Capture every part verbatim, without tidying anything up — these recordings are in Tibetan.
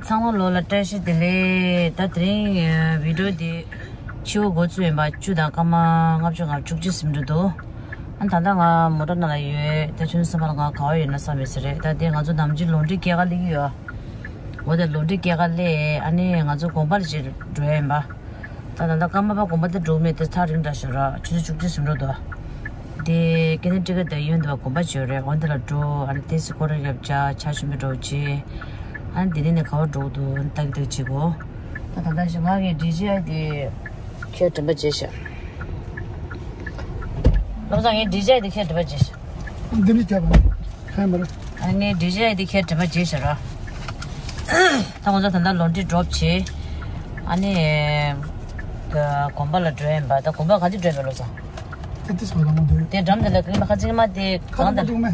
ཚང་མ་ལོ་ལ་བཀྲ་ཤིས་བདེ་ལེགས། ད་དེ་རིང་ཨ་བི་ཌི་ཡོ་འདི་ཕྱི་པོ་འགོ་བཙུགས་ཡིན་པ། བཅུ་དང་སྐར་མ་ལྔ་བཅུ་ང་བཅུ་གཅིག་ཟིན་འགྲོ་འདུག་ཨ་ད་ལྟ་ང་མོ་ཊ་ནང་ལ་ཡོད། ད་ཁྱོད་ཚོ་སེམས་པ་ལ་ང་ག་པར་ཡོད་ན་བསམ་ཡོད་ས་རེད། ད་དེ་ང་ཚོ་ནམ་རྒྱུན་ལོ་འདྲི་སྐྱེལ་ག་སླེབས་ཀྱི་ཡོད། འོ་དེ་ལོ་འདྲི་སྐྱེལ་ག་སླེབས། ཨ་ནི་ང་ཚོ་དགོན་པ་ལ་ཅིག་འགྲོ་ཡ་ཡིན་པ། ད་ད་ལྟ་ཀརྨ་པ་དགོན་པ་དེ་འགྲོ་མེད་དེ་ཐག་རིང་དྲགས་ཤག་ར། ཆུ་ཚོད་བཅུ་གཅིག་ཟིན་འགྲོ་འདུག་དེ་ཀེ་ནེ་ཊི་ཀ་ཊི་ཡོན་དུ་བ་དགོན་པ་ཅིག་ཡོད་རེད། འོ་དེ་ལ་འགྲོ། ཨ་ནི་ཏོག་ཙམ་སྐོར་ར་རྒྱབ་བྱས། ཕྱག་མཆོད་འབུལ་འགྲོ་བྱས། ཨ་ནི་དེ་ནས་ནས་ག་པར་འགྲོ་འདུག་ཨ་ནི་ཏག་ཏག་བྱེད་དགོས། ད་ད་ལྟ་ཞིག་ང་གི་ཌི་ཇེ་ཨའི་དེ་ཁྱེད་དྲན་པ་བརྗེད་ཤག་བློ་བཟང་ངའི་ཌི་ཇེ་ཨའི་དེ་ཁྱེད་དྲན་པ་བརྗེད་ཤག་འདི་ནས་བརྒྱབ་པ་ནི་ཧེ་མ་རེད། ཨ་ནི་ངའི་ཌི་ཇེ་ཨའི་དེ་ཁྱེད་དྲན་པ་བརྗེད་ཤག་ར། ད་ང་ཚོ་ད་ལྟ་ལོན་ཊི་ཌོབ་བྱས། ཨ་ནི་དགོན་པ་ལ་འགྲོ་ཡིན་པ། ད་དགོན་པ་ག་ཚོད་འགྲོ་ཡིན་པ་བློ་བཟང་། ཏི་ཏི་སོ་ལ་མ་འདུག་དེ་འགྲམ་དེ་ལ་ཀི་ལོ་མི་ཊར་ཁ་ཚིག་མ་དེ་ཁ་གང་རུ་དང་འདུག་མེ།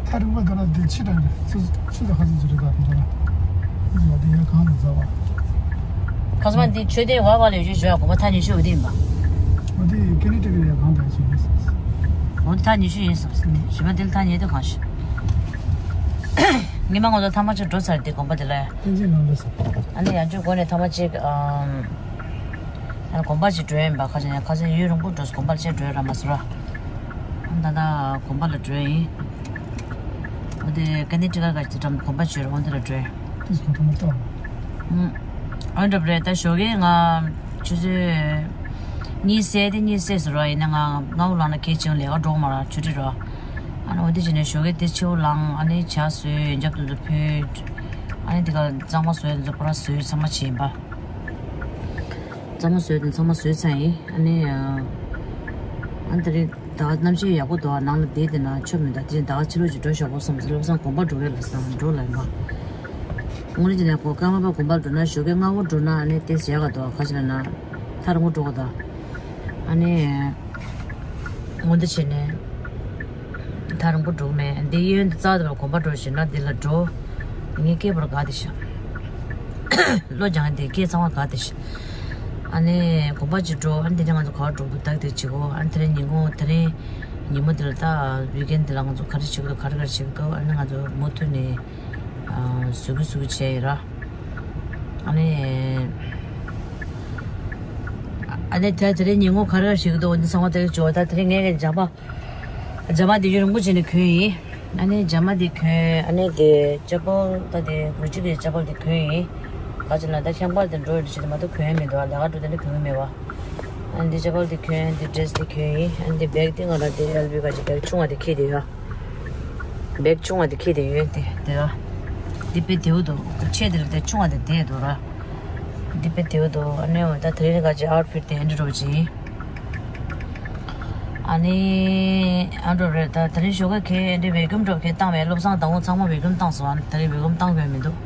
ཁ་རུ་མ་འདུག་ལ་དེ་ཕྱི་དྲགས་རེད། ཆུ་ཆུ་ཚོད་ཁ་ཚིག་ཅིག་རེད། ད་དེ་འདྲ་ལ་དེ་ཡ་གང་དུ་འཛའ་བ། ཁ་ཚིག་མ་དེ་ཆོས་སྡེ་བ་བ་ལ་ཡོད་ཆོས་བྱོས་དགོན་པ་ཐག་ཉེ་ཤོས་འོ་དེ་ཡིན་པ། འོ་དེ་ཀེ་ནེ་ཊི་ཀ་ཊི་ཡ་གང་དུ་ཡ་ཆོས་ཡིན་ཟེར། འོ་དེ་ཐག་ཉེ་ཤོས་ཡིན་ཟེར། གཞན་པ་དེ་ལ་ཐག་ཉེ་དེ་གང་ཤེས། ངས་མ་ང་ཚོ་ཐ་མ་ཅིག་འགྲོ་ཚར་དེ་དགོན་པ་དེ་ལ། བསྟན་འཛིན་ནང་ལ་ཟེར། ཨ་ནི་ཡང་ཅིག་སྒོ་ནས་ཐ་མ་ཅིག་ཨམ། ཨ་ནི་དགོན་པ་ཅིག་འགྲོ་ཡིན་པ། ཁ་ཅིག་ཡང་ཁ་ཅིག་ཡུན་རིང་པོ་འགྲོ་སོང་། དགོན་པ་ལ་ཅིག་འགྲོ་ཡ་རག་མ་སོང་ར། ཨ་ནི་ད་ལྟ་དགོན་པ་ལ་འགྲོ་ཡིན། འོ་དེ་ཀེ་ནེ་ཊི་ཀ་ཊི་ག་ཅིག་འགྲམ་དགོན་པ་ཅིག་ཡོད་རེད། འོ་དེ་ལ་འགྲོ་ཡིན། ཏིས་གོ་ཐོག་མ་གཏོགས། ཨུམ། ཨ་འདྲ་པོ་རེད། ད་ཞོགས་ཀས་ང་ཆུ་ཚོད་གཉིས་ཟེར་དེ་གཉིས་ཟེར་ཟེར་ར། ཡིན་ན་ང་ང་འུ་ལངས་ན་གལ་ཆེན་ལས་ཀ་འགྲོ་མ་ར་ཆུ་ཁྲིད་ར། ཨ་ནི་འོ་དེ་བྱས་ནས་ཞོགས་ཀས་དེ་ཕྱི་པོ་ལངས། ཨ་ནི་ཇ་བཟོས། ཡོན་ཆབ་དེ་ཚོ་ཕུལ། ཨ་ནི་དེ་ག་གཙང་མ་བཟོས། དེ་ཚོ་པུ་ར་བཟོས། ཚང་མ་བྱས་ཡིན་པ། གཙང་མ་བཟོས་དེ་ཚང་མ་བཟོས་ཚར་ཡིན། ཨ་ནི་ཨ་ནི་དེ་རིང་ད་གནམ་གཤིས་ཡག་པོ་འདུག་ནང་ལ་བསྡད་དེ་ན་ཆོ་མི་འདུག་དེ་ད་ཕྱི་ལོགས་ཅིག་འགྲོ་ཞོག་གོ་བསམ་ཚེ་བློ་བཟང་དགོན་པ་འགྲོ་གས་ལ་བསམ་འགྲོ་ལ་ཡིན་པ། ངོ་ནས་བྱས་ན་ཁོ་ཀརྨ་པ་དགོན་པར་འགྲོ་ན་ཞོགས་ཀས་སྔ་པོ་འགྲོ་ན་ཨ་ནི་ཏོག་ཙམ་ཡག་ག་འདུག་ཁ་ཅིག་ལ་ན་ཐག་རིང་པོ་འགྲོ་ག་འདུག་ཨ་ནི་འོ་འདི་བྱས་ནས་ཐག་རིང་པོ་འགྲོ་གི་མེད། འདི་གཡས་གཡོན་འདི་རྩ་དེ་ལ་དགོན་པ་འགྲོ་བཞིན་ན་འདི་ལ་འགྲོ། ངའི་སྐད་པར་དགའ་དེ་ཤག་བློ་སྦྱང་འདི་སྐད་གཙང་བ་དགའ་དེ་ཤག་ཨ་ནི་དགོན་པ་ཅིག་འགྲོ། ཨ་ནི་དེ་རིང་ང་ཚོ་ག་པར་འགྲོ་འདུག་ཏག་ཏག་བྱེད་དགོས། ཨ་ནི་དེ་རིང་ཉིན་གུང་དེ་རིང་ཉིན་མོ་འདི་ལ་ད་ཝིག་ཨེན་འདི་ལ་ང་ཚོ་ག་རེ་བྱེད་དགོས་ག་རེ་ག་རེ་བྱེད་དགོས། ཨ་ནི་ང་ཚོ་མུ་མཐུད་ནས་བཟོ་གི་བཟོ་གི་བྱས་ཡོད་ར། ཨ་ནི་ཨ་ནི་ད་དེ་རིང་ཉིན་གུང་ག་རེ་ག་རེ་བྱེད་ཀྱི་འདུག་འདི་ཚང་མ་ལྟ་གི་བྱོས། ད་དེ་རིང་ངས་ཀྱི་ཇ་མ་ཇ་མ་འདི་ཡུན་རིང་པོ་བྱས་ནས་གོན་ཡིན། ཨ་ནི་ཇ་མ་འདི་གོན། ཨ་ནི་དེ་ཅ་པོལ་ད་དེ་མུ་ཅི་གི་ཅ་པོལ་འདི་གོན་ཡིན། ག་ཅི་ན་ད་ཤང་པར་དེ་འགྲོ་ཡོད་དུས་ཆེ་དེ་མ་གཏོགས་གོན་ཡ་མི་འདུག་ལས་ཀ་འགྲོ་དེ་འདྲ་གོན་གི་མེད་པ། ཨ་ནི་འདི་ཅ་པོལ་འདི་གོན། འདི་ཌི་རེ་སི་འདི་གོན་ཡིན། ཨ་ནི་འདི་བེག་འདི་ང་རང་འདི་ཨེལ་བི་ག་ཅི་བེག་ཆུང་བ་འདི་འཁྱེར་དེ་ཡོད། བེག་ཆུང་བ་འདི་འཁྱེར་དེ་ཡོད་དེ་དེ་ཡོད། འདི་དཔེ་བདེ་པོ་འདུག་ཆེ་དེ་ལ་དེ་ཆུང་བ་འདི་བདེ་འདུག་ར། འདི་དཔེ་བདེ་པོ་འདུག་ཨ་ནི་འོ་ད་དེ་རིང་ག་ཅི་ཨའུཊ་ཕིཊ་དེ་འདི་འདྲ་པོ་ཅིག་ཨ་ནི་ཨ་འགྲོ་རེད། ད་དེ་རིང་ཞོགས་ཀས་ཁྱེད་འདི་བེ་ཀུམ་འགྲོ་ཁྱེད་བཏང་བས། བློ་བཟང་དང་པོ་ཚང་མ་བེ་ཀུམ་བཏང་སོང་། ཨ་ནི་དེ་རིང་བེ་ཀུམ་བཏང་དགོས་མི་འདུག་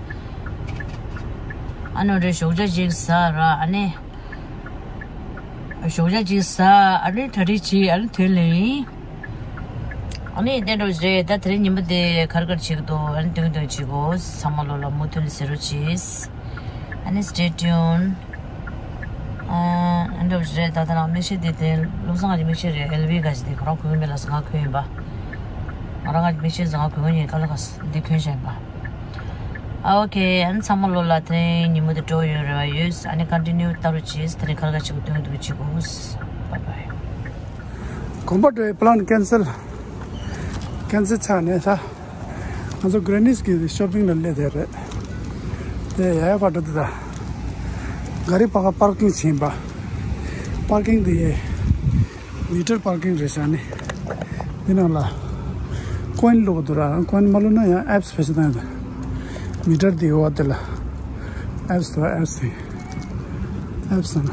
ཨ་ནི་འོ་རེད། ཞོགས་ཇ་ཅིག་ཟ་ར། ཨ་ནི། ཞོགས་ཇ་ཅིག་ཟ། ཨ་ནི་གྲ་སྒྲིག་བྱེད། ཨ་ནི་དོན་ལེན། ཨ་ནི་དེ་འདྲ་རེད། ད་དེ་རིང་ཉིན་མོ་དེ་ག་རེ་ག་རེ་བྱེད་ཀྱི་འདུག་ཨ་ནི་དོན་དོན་བྱེད་དགོས། ཚང་མ་ལོ་ལ་མུ་མཐུད་ནས་གཟིགས་རོགས་བྱེད། ཨ་ནི་stay tuned། ཨ་འདྲ་རེད། ད་ད་ལ་མིག་ཤེལ་དེ་དེ་བློ་བཟང་གི་མིག་ཤེལ་རེད། ཨེལ་བི་ག་ཅི་དེ་ཁོ་རང་གོན་གི་མེད་ལ་ང་གོན་ཡིན་པ། ང་རང་ང་མིག་ཤེལ་ཟ་ང་གོན་གི་ཡིན། ཀ་ལ་ག་འདི་གོན་བཞག་ཡིན་པ། ཨ་ཨོ་ཁེ། ཨ་ནི་ཚང་མ་ལོ་ལ་དེ་རིང་ཉིན་མོ་དེ་སྤྲོ་ཡོང་རེ་བ་ཡོད། ཨ་ནི་ཀོན་ཊི་ནིའུ་ལྟ་རོགས་བྱེད། དེ་རིང་ཁ་ཁ་ཅིག་སྟོན་འདུག་ཅིག་གོ། བཱའི་བཱའི། དགོན་པ་འགྲོ་བའི་པི་ལན་ཀེན་སེལ། ཀེན་སེལ་ཆགས་ནས་ད་ང་ཚོ་གྷི་རེ་ནིས་ཀྱི་ཤོ་པིང་ལ་སླེབས་བསྡད་རེད། དེ་ཡ་ཡ་བར་འགྲོ་དུས་ད་ག་རི་ཕར་ཁ་པར་ཀིང་བྱིན་པ། པར་ཀིང་དེ་མི་ཊར་པར་ཀིང་རེད་ཤག་ནི། འདི་ནང་ལ་ཀོ་ཡིན་བླུགས་འདུག་ར། ཀོ་ཡིན་མ་བླུགས་ན་ཡང་ཨེབ་སི་བེད་སྤྱོད་བཏང་ཡོད། མི་ཊར་འདི་འོག་དེ་ལ་ཨེབ་སི་འདུག་ཨེབ་སི་ཨེབ་སི་ཟེར་ན་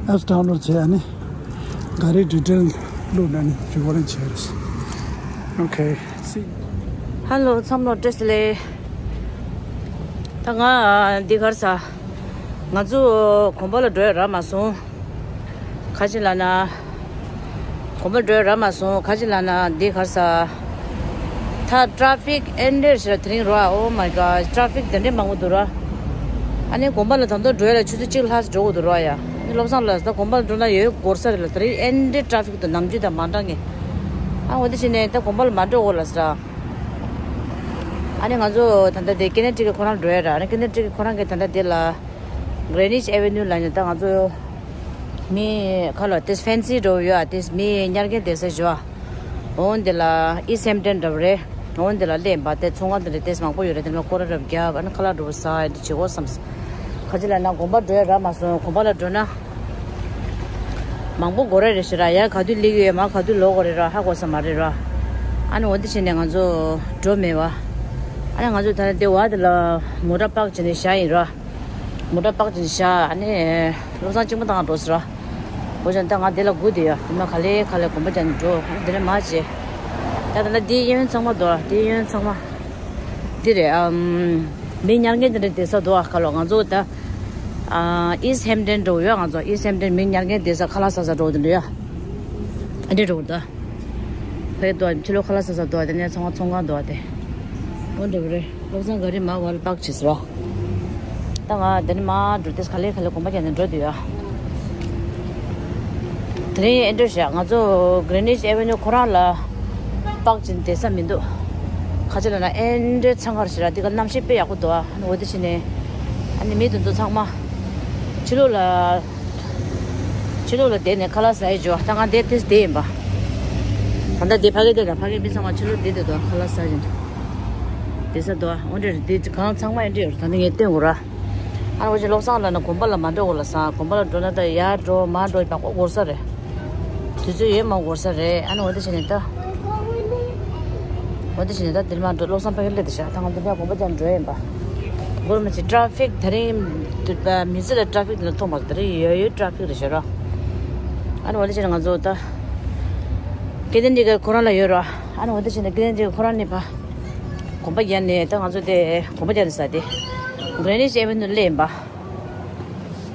ཨེབ་སི་ཌའུན་ལོཌ་བྱས། ཨ་ནི་ག་རེ་ཌི་ཊེལ་བླུགས་ན་ནི་རི་ཀོར་ཌིང་བྱས་རེད། ཨོ་ཁེ། སི། ཧེ་ལོ། ཚང་མ་ལ་བཀྲ་ཤིས་བདེ་ལེགས། ད་ང་འདི་གར་ས། ང་ཚོ་དགོན་པ་ལ་འགྲོ་ཡ་རག་མ་སོང་། ག་ཅི་ལབ་ན། དགོན་པ་འགྲོ་ཡ་རག་མ་སོང་། ག་ཅི་ལབ་ན་འདི་གར་ས། ད་ཊེ་ཕིག་ཨེ་འདྲ་ཞིག་ལ་དེ་རིང་རོ། ཨོ་མའི་གོཌ། ཊེ་ཕིག་དེ་འདྲ་མང་པོ་འདུག་ར། ཨ་ནི་དགོན་པ་ལ་ད་དུང་འགྲོ་ཡ་ལ་ཆུ་ཚོད་གཅིག་ལྷག་ཙམ་འགྲོ་དགོས་འདུག་ར་ཡ། ཨ་ནི་བློ་བཟང་ལགས་ད་དགོན་པ་ལ་འགྲོ་ན་ཡོད་འགོར་ས་རེད་ལ། དེ་རིང་ཨེ་འདྲ་ཊེ་ཕིག་འདུག་ནམ་རྒྱུན་དང་མ་འདྲ་ངེས། ཨ་འོ་དེ་བྱས་ནས་ད་དགོན་པ་ལ་མ་འགྲོ་འོ་ལ་ཟེར། ཨ་ནི་ང་ཚོ་ད་ལྟ་དེ་ཀེ་ནེ་ཊི་ཀེཊ་ཁོ་རང་འགྲོ་ཡ་ར། ཨ་ནི་ཀེ་ནེ་ཊི་ཀེཊ་ཁོ་རང་གི་ད་ལྟ་དེ་ལ་Greenwich Avenue ལ་ནི་ད་ང་ཚོ་མི་ཁ་ལོ་དེ་ཕེན་སི་འགྲོ་ཡོད་ཨ། དེ་མི་ཉར་མཁན་དེ་ས་ཞོ། འོན་དེ་ལ་ཨིསཊ་ཧེམ་ཊོན་འགྲོ་རེད། འོན་དེ་ལ་སླེབས་པ་དེ་ཚོང་ཁང་དེ་རེད། དེ་མང་པོ་ཡོད་རེད། དེ་ལ་སྐོར་ར་རབ་རྒྱབ། ཨ་ནི་ཁ་ལག་འགྲོ་ས་ཨ་འདི་བྱེད་དགོས་བསམ། ཁ་ཅིག་ལ་ན་དགོན་པ་འགྲོ་ཡ་རག་མ་སོང་། དགོན་པ་ལ་འགྲོ་ན་མང་པོ་འགོར་ར་རེད་ཤི་ར། ཡ་ག་དུས་སླེབས་ཡོད་མ་ག་དུས་ལོག་དགོས་རེད་ར། ཧ་གོ་ས་མ་རེད་ར། ཨ་ནི་འོ་འདི་བྱས་ནས་ང་ཚོ་འགྲོ་མེད་པ། ཨ་ནི་ང་ཚོ་ད་ནི་དེ་བ་དེ་ལ་མོ་ཊ་པག་བྱས་ནས་བཞག་ཡིན་ར། མོ་ཊ་པག་བྱས་ནས་བཞག་ཨ་ནི་བློ་བཟང་གཅིག་པོ་དང་འགྲོ་ཟེར་ར། འོ་ཅང་ད་ང་དེ་ལ་སྒུག་བསྡད་ཡོད། དེ་མ་ག་ལེ་ག་ལེ་དགོན་པ་རྒྱག་ནས་འགྲོ། དེ་ནས་མ་བྱེད། ད་ད་ལྟ་དེའི་གཡས་གཡོན་ཚང་མ་འདུག་དེའི་གཡས་གཡོན་ཚང་མ་དེ་རེད། ཨམ། མི་ཉར་མཁན་དེ་འདྲ་བསྡད་ས་འདུག་ཨ། ཁ་ལོ་ང་ཚོ་ད་ཨ་ཨིསཊ་ཧེམ་ཊོན་འགྲོ་ཡོད། ང་ཚོ་ཨིསཊ་ཧེམ་ཊོན་མི་ཉར་མཁན་བསྡད་ས་ཁ་ལག་ཟ་ས་འགྲོ་དེ་འདྲ་ཡོད། ཨ་འདྲ་འགྲོ་ད། ཕེ་འདུག་ཕྱི་ལོགས་ཁ་ལག་ཟ་ས་འདུག་དེ་ནས་ཚོང་ཁང་ཚོང་ཁང་འདུག་དེ། འོ་འདྲ་བོ་རེད། བློ་བཟང་ག་རེ་མ་བ་ལ་པག་བྱེད་ཟེར་བ། ད་ང་དེ་ནས་མ་འགྲོ་དེ་ག་ལེ་ག་ལེ་དགོན་པ་རྒྱག་ནས་འགྲོ་འདུག་ཡ། དེ་རིང་ཨེ་འདྲ་བྱ། ང་ཚོ་Greenwich Avenue ཁོ་རང་ལ་པག་ཅིག་བསྡད་ས་མི་འདུག་ཁ་ཆེ་ལ་ན་ཨེ་འདྲའི་ཚང་ཁར་ཞེ་ར་དེ་ག་གནམ་གཤིས་དཔེ་ཡག་པོ་འདུག་ཨ་ནི་འོ་དེ་བྱས་ནས་ཨ་ནི་མི་དེ་ཚོ་ཚང་མ་ཕྱི་ལོགས་ལ་ཕྱི་ལོགས་ལ་བསྡད་ནས་ཁ་ལག་ཟ་ཡི་འཇོ། ད་ང་འདི་དེ་བསྡད་ཡིན་པ། ད་ལྟ་འདི་ཕ་གི་བསྡད་དང་ཕ་གི་མི་ཚང་མ་ཕྱི་ལོགས་བསྡད་བསྡད་དོ། ཁ་ལག་ཟ་བཞིན་བསྡད་ས་འདུག་འོ་འདྲ་རེད། འདི་གང་ཚང་མ་ཨེ་འདྲ་ཡོད་རེད། ད་ནི་ངས་བསྟན་དགོས་ར། ཨ་ནི་འོ་ཅིག་བློ་བཟང་ལ་ན་དགོན་པ་ལ་མ་འགྲོ་དགོས་ལ་ས། དགོན་པ་ལ་འགྲོ་ན་ད་ཡར་འགྲོ་མར་འགྲོ་མང་པོ་འགོར་ས་རེད། དུས་ཚོད་ཡོད་མ་འགོར་ས་རེད། ཨ་ནི་འོ་དེ་བྱས་ནས་ད། འོ་དེ་བྱས་ནས་ད་དེར་མ་འགྲོ། བློ་བཟང་ཕ་གི་སླེབས་དེ་ཤ། ད་ང་འདི་འདྲ་དགོན་པ་ཀྱང་འགྲོ་ཡིན་པ། འགོར་མི་ཚེ་ཊ་ཕིག་དེ་རིང་མི་ཚེ་ལ་ཊ་ཕིག་དེ་ལ་མཐོང་མ་སོང་། དེ་རིང་ཡོད་ཡོད་ཊ་ཕིག་རེད་ཤག་ར། ཨ་ནི་འོ་དེ་བྱས་ནས་ང་ཚོ་ད། ཀེ་ཏན་ཏི་ག་ཁོ་རང་ལ་ཡོད་ར། ཨ་ནི་འོ་དེ་བྱས་ནས་ཀེ་ཏན་ཏི་ག་ཁོ་རང་ནས་ཕ། དགོན་པ་རྒྱག་ནས་ད་ང་ཚོ་དེ་དགོན་པ་རྒྱག་ནས་ཟ་དེ། Greenwich Avenue སླེབས་ཡིན་པ།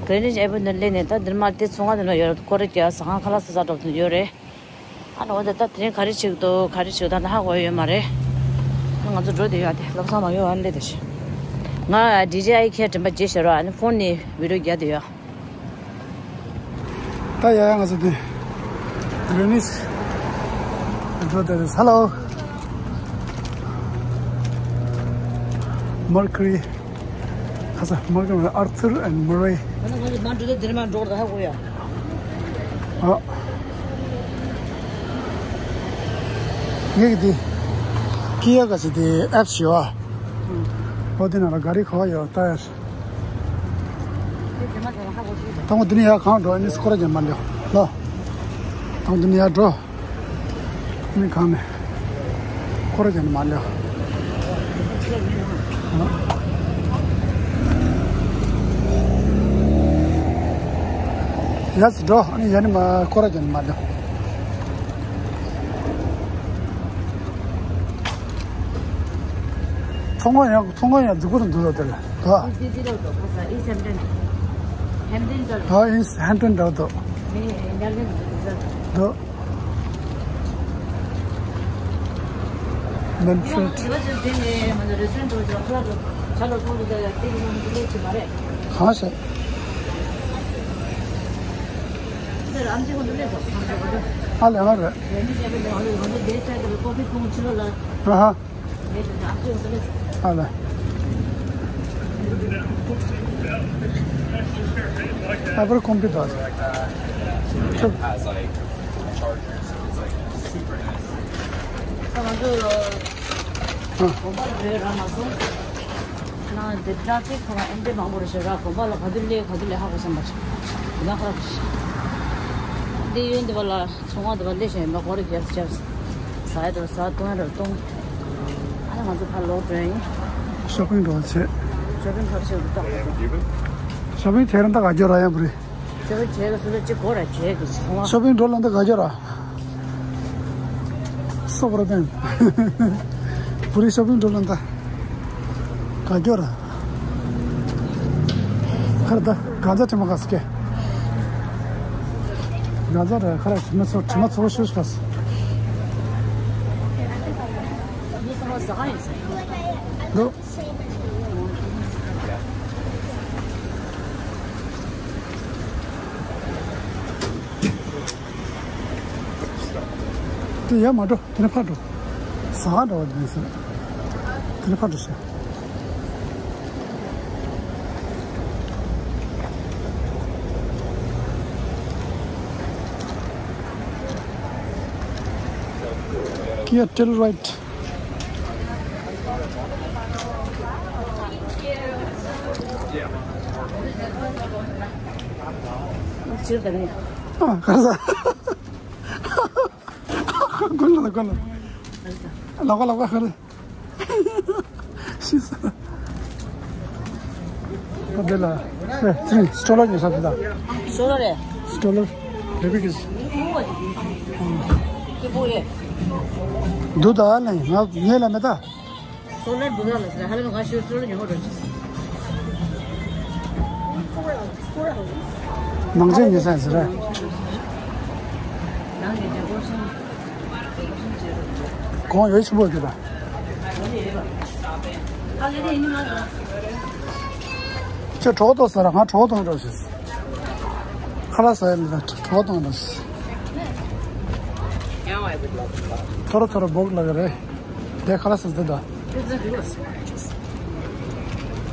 Greenwich Avenue སླེབས་ནས་ད་འདིར་མ་དེ་ཚོང་ཁང་དེ་ན་ཡོད་ར། སྐོར་ར་རྒྱག་ཟ་ཁང་ཁ་ལག་ཟ་ཟ་འགྲོ་དུ་ཡོད་རེད། ཨ་ནི་འོ་དེ་ད་དེ་རིང་ག་རེ་བྱེད་ཀྱི་འདུག་ག་རེ་བྱེད་ཀྱི་འདུག་ད་ཧ་གོ་ཡོད་མ་རེད། ང་ཚོ་འགྲོ་དེ་ཡོད་དེ། བློ་བཟང་མ་ཡོང་ཨ་ནི་སླེབས་དེ་ཤི། ང་ཌི་ཇེ་ཨའི་ཁེ་དྲན་པ་བརྗེད་ཤག་ར། ཨ་ནི་ཕོན་ནས་བི་ཌི་ཡོ་རྒྱག་དེ་ཡོད། ད་ཡ་ཡ་ང་ཚོ་དེ་Greenwich འགྲོ་དེ་རེད། Hello Mercury. ཁ་ས་Mercury Arthur and Murray. ང་ཚོ་མ་འགྲོ་དེ་དེར་མ་འགྲོ་ད་ཧ་གོ་ཡ། ཨ། ངེད་ཀྱི་དེ་ཀི་ཡ་ག་ཅི་དེ་ཨེབ་ཞིག་ཡོད་ཨ། འོ་དེ་ནང་ལ་ག་རེ་ག་བ་ཡོད་ལྟ་ཡ། ད་ངོ་འདི་ནས་ཡར་གང་འགྲོ་ཨ་ནི་སྐོར་ར་རྒྱག་མ་འགྲོ་ལོ། ད་ངོ་འདི་ནས་ཡར་འགྲོ། ཨ་ནི་གང་ནས་སྐོར་ར་རྒྱག་ནས་མ་འགྲོ། ཡར་འགྲོ་ཨ་ནི་ཡར་ནས་མ་སྐོར་ར་རྒྱག་ནས་མ་འགྲོ། ཚོང་ཁང་ཡང་ཚོང་ཁང་ཡང་རྫིག་པོ་རུ་འདུག་ལ་དེ་ལ་དོ། འདི་འདི་རུ་འདུག་ཁ་ས་ཨི་སེམ་ཏན། ཧེམ་ཏན་འདྲ། ཨ་ཨི་ཧེམ་ཏན་འདྲ་འདུག་མི་འདྲ་གི་འདུག་འདུག་མན་ཕྲེད། གང་ཟེར། ཨ་ལས་ང་རེད། ཨ་ཧ། ཨ་ལ། ཨ་པར་ཀོམ་པི་དོ། ཁྱོད། ང་ཚོ་ཨ། གོམ་པ་ལ་འགྲོ་རག་མ་སོང་། ནང་དེ་ཊ་ཕིག་ཁོ་རང་ཨེ་འདྲས་མང་པོ་རེད་ཤག་ར། གོམ་པ་ལ་ག་དུས་སླེབས་ག་དུས་སླེབས་ཧ་གོ་སོང་པ་ཞིག་ཡིན་ན་ཁ་ར་ཞིག་འདི་ཡོད་འདི་བ་ལ། ཚོང་ཁང་དུ་བ་ལས་བཞིན་མ་གོ་རེ་རྒྱབ་རྒྱབ། ཟ་ཡ་དུ་ཟ་བཏུང་ཡ་དུ་བཏུང་། ཨ་ནི་ང་ཚོ་ཕར་ལོག་འགྲོ་ཡིན། ཤོ་པིང་འགྲོ་བྱེད། ཤོ་པིང་ཐབས་ཤེས་འདུག་ཤོ་པིང་བྱས་ར་འདི་ག་རྒྱུ་ར་ཡང་བུ་རི། ཤོ་པིང་བྱས་ར་སུ་ལ་ཅི་གོ་ར་བྱས་གི་ཚོང་བ། ཤོ་པིང་འགྲོ་ལ་འདི་ག་རྒྱུ་ར། སོ་པར་ཏན། བུ་རི་ཤོ་པིང་འགྲོ་ལ་འདི་ག་རྒྱུ་ར། ཁར་ད་གང་ཟག་དྲི་མ་ག་སྐད། གང་ཟག་ར་ཁར་དྲི་མ་ཚོ་དྲི་མ་ཚོ་ཤུ་ཤུ་ག་ས། འདུག་དེ་ཡར་མ་འགྲོ། དེ་ནས་ཕར་འགྲོ། ཟ་འགྲོ་བ་དེ་ཟེར། དེ་ནས་ཕར་འགྲོ་ཤག Kia Telluride. ཨ། ག་ས། ཀུན་ལ་ཀུན་ལ། ལག་པ་ལག་པ་ཧ་རེ། ཤི་ས། ཨ་དེ་ལ། ཨེ། ཚིག་སི་ཊོ་ལར་ཉོ་ས་དེ་ད། སི་ཊོ་ལར་རེད། སི་ཊོ་ལར། རེ་བི་ཀི། སྐྱིད་པོ་རེད། འདུག་ད་ལེ། ང་ཉེ་ལ་མེད་ད། སོ་ལར་འདུག་ལ་ཟེར། ཧ་ལམ་ང་ཤོར་སོ་ལར་ཉོ་འགྲོ་ཆེ། ནང་ཆེན་ཉོ་ས་ཟེར། ནང་གི་ཇ་གོ་སོང་། གོང་ཡོད་ཆེན་པོ་འདུག་ད། ཁྱོད་གྲོགས་ཏོ་ཟེར། ང་གྲོགས་གཏོང་འགྲོ་ཆེ། ཁ་ལག་ཟ་ཡ་ལ་གྲོགས་གཏོང་འགྲོ་ཆེ། ཐོ་རེ་ཐོ་རེ་འབོག་ལ་ག་རེ། དེ་ཁ་ལག་ཟ་ཟ་ད།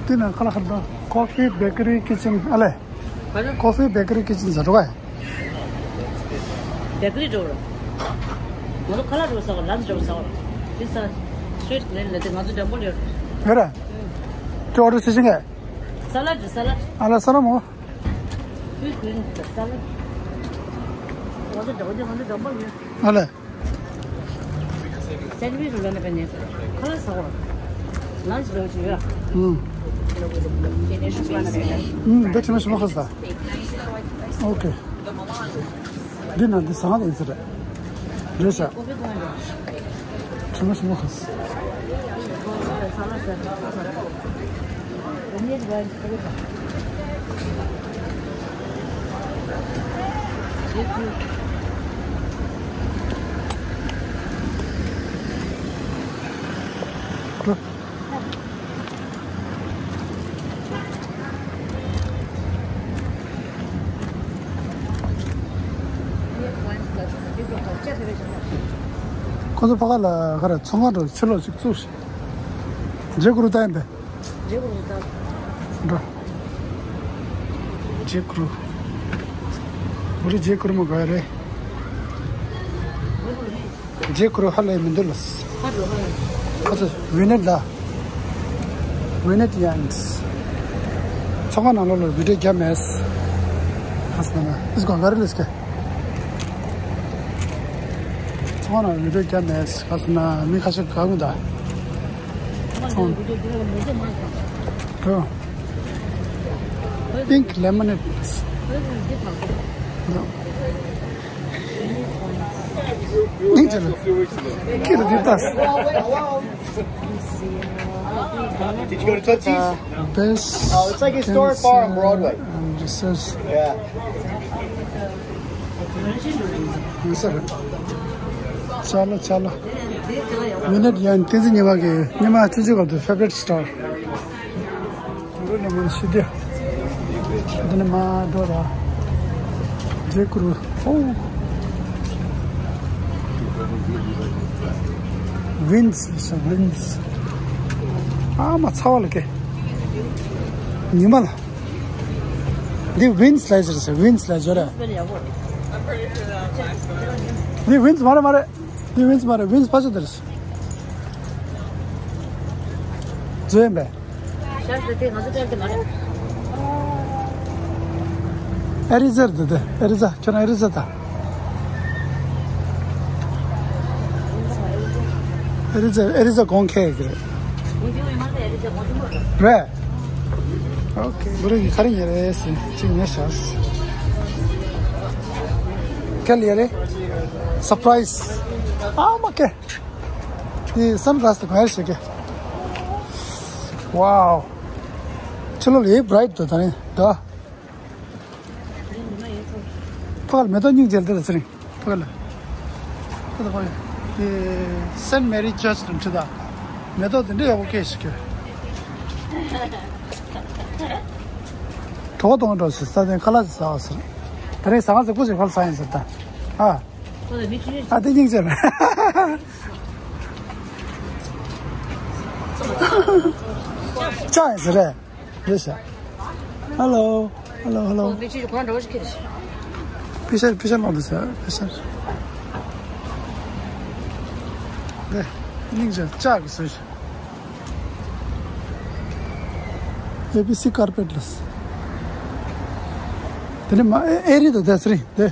དེ་ན་ཁ་ལག་ཁར་ད། Coffee Bakery Kitchen ཨ་ལེ། ག་རེ། Coffee Bakery Kitchen ཟེར་བ། བེ་ཀ་རི་འགྲོ་ར། ང་ཚོ་ཁ་ལག་འགྲོ་ས་ག་ལན་འགྲོ་ས་ག་དེ་ས། སུའིཊ་ལེན་ལ་དེ་ང་ཚོ་འགྲམ་པོ་ལ་ཡོད་ར། ཡོད་ར། ཁྱོད་ཨོ་ཌར་བྱེད་ཤེས་ཀྱི། ས་ལ་ཌི། ས་ལ་ཌི། ཨ་ལ་ས་ལ་མོ། སུའིཊ་ལེན་ས་ལ་ཌི། ང་ཚོ་འགྲམ་པོ་ང་ཚོ་འགྲམ་པོ་ཡོད། ཨ་ལེ། སེན་ཝིཆ་ལོན་ན་པའི་ནས་ཁ་ལག་ཟ་བར། ལན་ཆི་ལོན་ཆི་ཡོད། ཨུམ། ཨུམ། འདི་ཁྲིམས་ཤིང་ཁ་ཟ། ཨོ་ཁེ། འདི་ན་འདི་ཟ་ཡིན་ཟེར། རེད་ཤག་ཁྲིམས་ཤིང་ཁ་ཟ། ཁོ་ཚོ་ཕ་ག་ལ་ག་རེ་ཚོང་ཁང་འགྲོ་ཕྱི་ལོགས་ཅིག་བཙུགས་ཤིག་ཇེ་གུ་རུ་ད་ཡིན་པས། ཇེ་གུ་རུ་ད། འགྲོ། ཇེ་གུ་རུ། འུ་རུ་ཇེ་གུ་རུ་མ་ག་རེ། ཇེ་གུ་རུ་ཧ་ལས་མི་འདུག་ལ། ཧ་འགྲོ་ཧ་ལས། ཁོ་ཚོ་ཝི་ནེད་ལ། ཝི་ནེད་ཡན། ཚོང་ཁང་ནང་ལོགས་ལ་བི་ཌིའོ་རྒྱབ་མེད། ཁ་སང་ན་ཨིས་གོ་ག་རེ་ལས་ཀ། ཚོང་ཁང་ནང་བི་ཌིའོ་རྒྱབ་མེད། ཁ་སང་ན་མི་ཁ་ཤས་གང་གི་ད། ཚོང་། ཨོ། Pink lemonade. Did you go to Tootsie's? Best. Oh, it's like a store bar on Broadway. And it says, yeah. ཡིན་ས་རེད། ཅ་ལག་ཅ་ལག་ཝི་ནེད་ཡན་བསྟན་འཛིན་ཉི་མ་གི་ཉི་མ་སྤྱི་ཚོགས་སྐབས་དུ་favorite store། རུ་ནི་མ་ཤི་དེ། དེ་ནི་མ་འགྲོ་ར། ཇེ་གུ་རུ། ཨོ། ཝིན་སི་ཟེར་ཝིན་སི། ཨ་མ་ཚ་བ་ལ་ཀེ། ཉི་མ་ལ། འདི་ཝིན་སི་ལ་ཟེར་ཟེར་ཝིན་སི་ལ་ཟེར། འདི་ཝིན་སི་མ་རེད་མ་རེད། འདི་ཝིན་སི་མ་རེད། ཝིན་སི་ཕ་ཆོ་དེ་རེད། བཟོས་ཡིན་པས། ཤར་དེ་དེ་ང་ཚོ་སྤྲད་དེ་མ་རེད། ཨེ་རི་ཛར་དེ་དེ་ཨེ་རི་ཛ་ཁྱོད་རང་ཨེ་རི་ཛ་ད། ཨེ་རི་ཛ་ཨེ་རི་ཛ་གོང་ཁེ་གི་རེད། རེད། ཨོ་ཁེ། འུ་རུ་གི་ཁ་རིང་ཡ་རེད་ཟེར་ཅིག་ཉེ་ཤག་ཁེ་ལི་ཡ་རེད། སར་པ་རའི་ཛི། ཨ་མ་ཁེ། དེ་སན་གྷ་ལ་སི་དེ་ག་རེ་བྱེད་ཀྱི། ཝའོ། ཕྱི་ལོགས་ལ་ཡེ་བྷ་རའིཊ་འདུག་ད་རིང་ད། ཕ་ག་ལ་མེ་ཏོག་སྙིང་རྗེ་འདི་ལ་ཚེ་རིང་། ཕ་ག་ལ། ད་ད་ཕ་ག་ལ། དེ་སེན་མེ་རི་ཅར་ཆི་དང་འཁྲིལ་ད། མེ་ཏོག་དེ་འདྲ་ཡག་པོ་སྐྱེས་ཤིག་གི། གྲོགས་གཏོང་འགྲོ་ཟེར་ས་དེ་ཁ་ལག་ཟ་བ་ཟེར། ད་རིང་ཟ་ཁང་ཟིག་པོ་ཞིག་ཕར་ཟ་ཡིན་ཟེར་ད། ཨ། ཁོ་ཚོ་མི་ཆུང་ཆུང་། ཨ་དེ་སྙིང་རྗེ། ལྕགས་ཡིན་ཟེར་རེད། རེད་ཤག Hello. Hello, hello. ཨོ་མི་ཆོས་ཁོ་རང་འདྲ་བོ་ཞིག་ཁྱེར་ཤག་པི་ཤ་པི་ཤ་ལོག་འདུག་ཟེར་པི་ཤ། རེད། སྙིང་རྗེ་ལྕགས་ཀྱི་བཟོས་ཤག A B C carpet ལ། དེ་ནི་མ་ཨེ་ཨེ་རི་དང་དེ་སི་རི་དེ།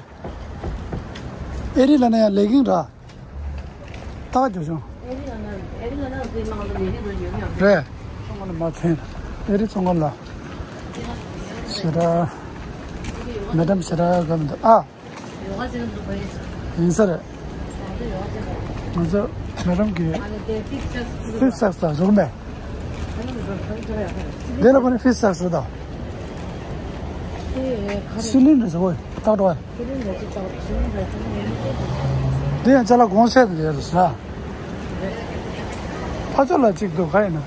ཨེ་རི་ལ་ན་ཡང་ལེག་གིང་ར། ཏག་ཏག་བྱུང་། རེད། ཚོང་ཁང་ལ་མ་ཐོན། ཨེ་རི་ཚོང་ཁང་ལ། ཞེ་དྲག་མེ་ཌམ་ཞེ་དྲག་ག་མི་འདུག་ཨ། ཡིན་ས་རེད། ང་ཚོ་མེ་ཌམ་གི་ཧིབ་སག་ས་རུག་མེ། འདི་ལ་ཁོ་ནི་ཧིབ་སག་ས་ད། སི་ལིན་རེད་ཟེར་བོ་ཏག་ཏག་འདི་ཡང་ཅ་ལག་གོང་ཚད་དུ་ཡོད་རེད་ཟེར། ཕ་ཚོ་ལ་གཅིག་འདུག་ག་ཡིན་ན།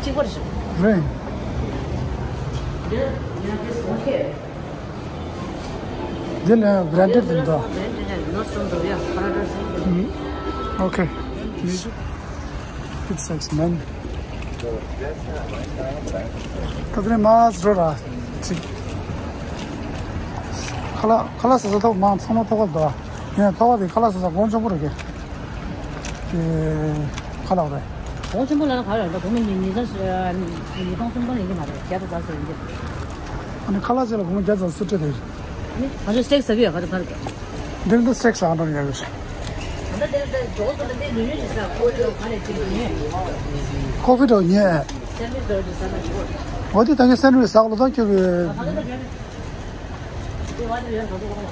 གཅིག་པར་ཞུ། རེད། འདི་ལ་བྷ་རན་ཌེཌ་ཡིན་ད། Okay. It sucks, man. ད་དེ་ནས་མར་འགྲོ་ར། ཅིག་ཁ་ལག་ཁ་ལག་ཟ་ས་ཐོག་མང་ཚང་མ་ཐོག་ཁ་འདུག་ཡིན་ཐོག་ཁ་དེ་ཁ་ལག་ཟ་ས་གོང་ཆེན་པོ་རེད་གི། དེ་ཁ་ལག་རེད། གོང་ཆེན་པོ་ལ་ན་ག་རེ་རེད། གོང་མི་ཉིས་ཉིས་ཚན་ཉིས་སྟོང་སུམ་སྟོང་ཡིན་གི་མ་རེད། བརྒྱ་དང་རྩ་གསུམ་ཡིན་གི། ཨ་ནི་ཁ་ལག་ཅིག་ལ་གོང་མི་བརྒྱ་དང་སུམ་སྟོང་རེད། ཨ་ནི་ང་ཚོ་སི་ཊེག་ཟ་གི་ཡོད། ག་ཚོད་ག་རེ་འདིར་འདི་སི་ཊེག་ཟ་འགྲོ་ཡག་ཡོད་རེད། ད་ལྟ་དེ་ལྟ་ཇོ་ཚོ་ལ་དེ་ཉོ་ཉོ་ཞིག་ཟ། ཁོ་ཚོ་ག་ནས་ཅིག་ཉོས། ཁོ་ཕི་འགྲོ་ཉོས། སེན་ཌ་ཝིཆ་འདྲ་བོ་ཅིག་ཟ་ན་ཆོག་འོ་དེ་ད་ངས་སེན་ཌ་ཝིཆ་ཟ་གོ་ལོ་ད་ཁྱོད་ཀྱི། ད་ལྟ་ད་ཉོས་རེད། དེ་བ་དེ་ཡོད་ན་ག་ཚོད་གོ།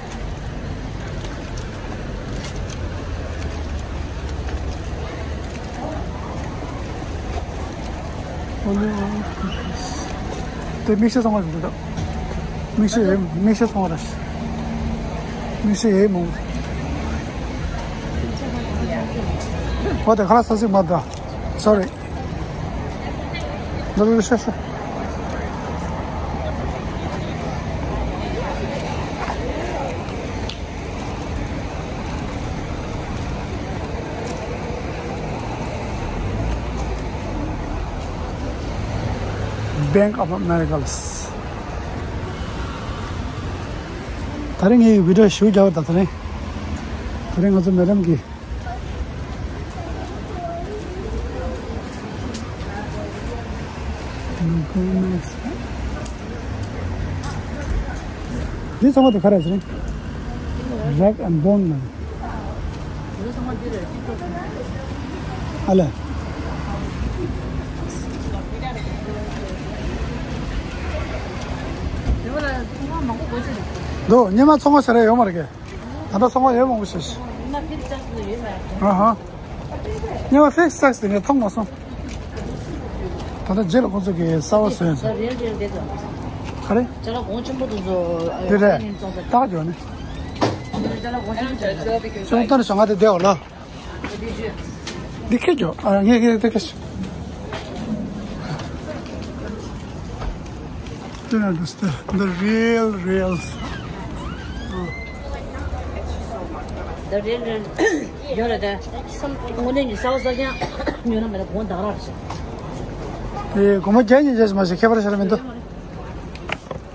དེ་མིག་ཤེལ་ཚང་མ་ཞིག་འདུག་མིག་ཤེལ་མིག་ཤེལ་ཚང་མ་རེད། མིག་ཤེལ་ཡེ་མོ། འོ་དེ་ཁ་ལག་ཟ་ཟིག་མ་འདུག Sorry. འདི་རུ་ཤ་ཤ། Bank of America. ད་རིང་ངའི་བི་ཌིའོ་ཞུ་རྒྱག་པ་དང་ད་རིང་། ད་རིང་ང་ཚོ་མེ་ཌམ་གི། འདི་ཚང་མ་དེ་ག་རེ་ཟེར། Rag and Bone ནང་། ཨ་ལས། འདུག་ཉི་མ་ཚོང་པ་ཟེར་ཡ་ཡོད་མ་རེད་གི། ད་ལྟ་ཚོང་པ་ཡོད་མང་པོ་ཞིག་ཨ་ཧ། སྔོན་མ་ཧིབ་སག་ཟེར་ནས་མཐོང་མ་སོང་། ད་ལྟ་རྗེས་ལ་ཁོང་ཚོ་གིས་གསར་པ་བཟོས་ཡོད་ད། རེད་རེད་རེད། ག་རེ། ཅ་ལག་གོང་ཆེན་པོ་དེ་ཚོ་དེ་རེད། ཏག་ཡོད་ནི། ཅ་ལག་གོང་ཆེན་པོ་ཅུང་ལྟར་བྱ་ང་དེ་བསྡད་འོ་ལ། འདི་ཁེ་རྒྱོ། ཨ་ངས་ངས་དེ་ཁེ་ཤི། དེ་ན་འདུག་སྟེ། The real real. The real real. ཡོད་རེད་དེ། དངོས་གནས་ཀྱི་གསར་པ་གསར་རྐྱང་ཉོས་ན་མེད་ན་གོང་ད་ག་རང་རེད་ཤག་ཨེ་སྒོར་མོ་བརྒྱ་ཉིས་བརྒྱ་ཞིག་མ་ཞིག་ཁྱད་པར་ཞིག་ལ་མི་འདུག་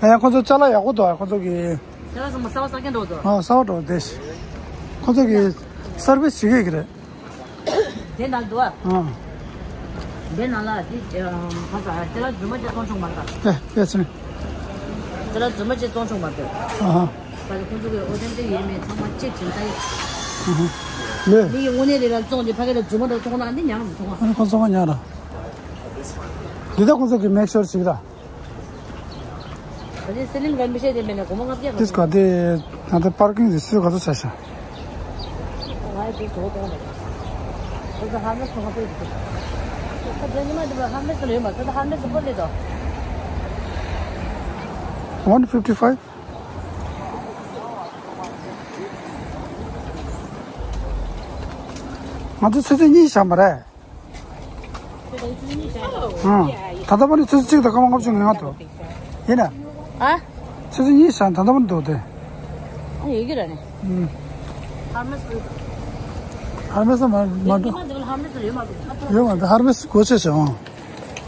ཨ་ཡང་ཁོང་ཚོ་ཅ་ལག་ཡག་པོ་འདུག་ཨ་ཁོང་ཚོ་གི། ཅ་ལག་ཚང་མ་གསར་པ་གསར་རྐྱང་འགྲོ་འདུག་ཨ་གསར་པ་འགྲོ་བསྡད་ཤག་ཁོང་ཚོ་གི་སར་བིས་བྱེད་ཀྱི་ཡོད་ཀྱི་རེད། དེ་ནང་འདུག་ཨ། ཨ། དེ་ནང་ལ་དེ་ཨ་ག་ས་ཅ་ལག་རྫུན་མ་ཅིག་བཙོང་ཆོག་མ་རེད་ད། ཨེ་ཨེ་སོ་རི། ཅ་ལག་རྫུན་མ་ཅིག་བཙོང་ཆོག་མ་རེད། ཨ་ཧ། ད་ལྟ་ཁོང་ཚོ་གི་ཨོ་ཐེན་ཊིག་ཡིན་མིན་ཚང་མ་ཅེག་བྱེད་ད་ཡིན། ཨ་ཧ། ལོས། མི་ཡི་དངོས་གནས་རེད་ལ་བཙོང་དེ་ཕ་གི་ལ་རྫུན་མ་འདྲ་བཙོང་ན་འདི་ཉག་མི་ཐུབ་ཨ། ཨ་ནི་ཁོང་ཚོ་ང་ཉག་ར། འདི་ད་ཁོང་ཚོ་གི་མེག་ཤོར་ཞིག་ར། ད་ལྟའི་སི་ལིན་ག་མི་ཤེས་དེ་མེད་ན་སྒོར་མོ་ལྔ་བརྒྱ་ག་དེས་ག་དེ་ད་ལྟ་པར་ཀིང་དེ་སུས་ག་ཚོད་བྱས་ཤག་ང་ཡི་དེ་དོ་དོ་མེད། ཁོ་ཚོ་ཧར་མེ་སི་ཚོང་ཁང་དེ་ཁོ་ཚོ་ཉི་མ་དེ་ཧར་མེ་སི་ལ་ཡོད་མ། ཁོ་ཚོ་ཧར་མེ་སི་པོ་ལེ་དོ། One fifty five. ང་ཚོ་ཆུ་ཚོད་གཉིས་བཞག་པ་རེད། ཨང་། ད་ལྟ་བར་ནི་ཆུ་ཚོད་གཅིག་དང་སྐར་མ་ལྔ་བཅུ་ང་ལྔ་འདུག་ཡིན་ན། ཨ། ཆུ་ཚོད་གཉིས་བཞག་ད་ལྟ་བར་འདུག་སྟེ། ཨ་ཡོད་ཀྱི་རེད་ནི། ཨང་། ཧར་མེ་སི། ཧར་མེ་སི་མ་མ་འགྲོ། ཉི་མ་འདི་ལ་ ཧར་མེ་སི་ཡོད་མ་རེད། ཧར་མེ་སི་སྒོ་ཕྱེ་བྱས་འོང་།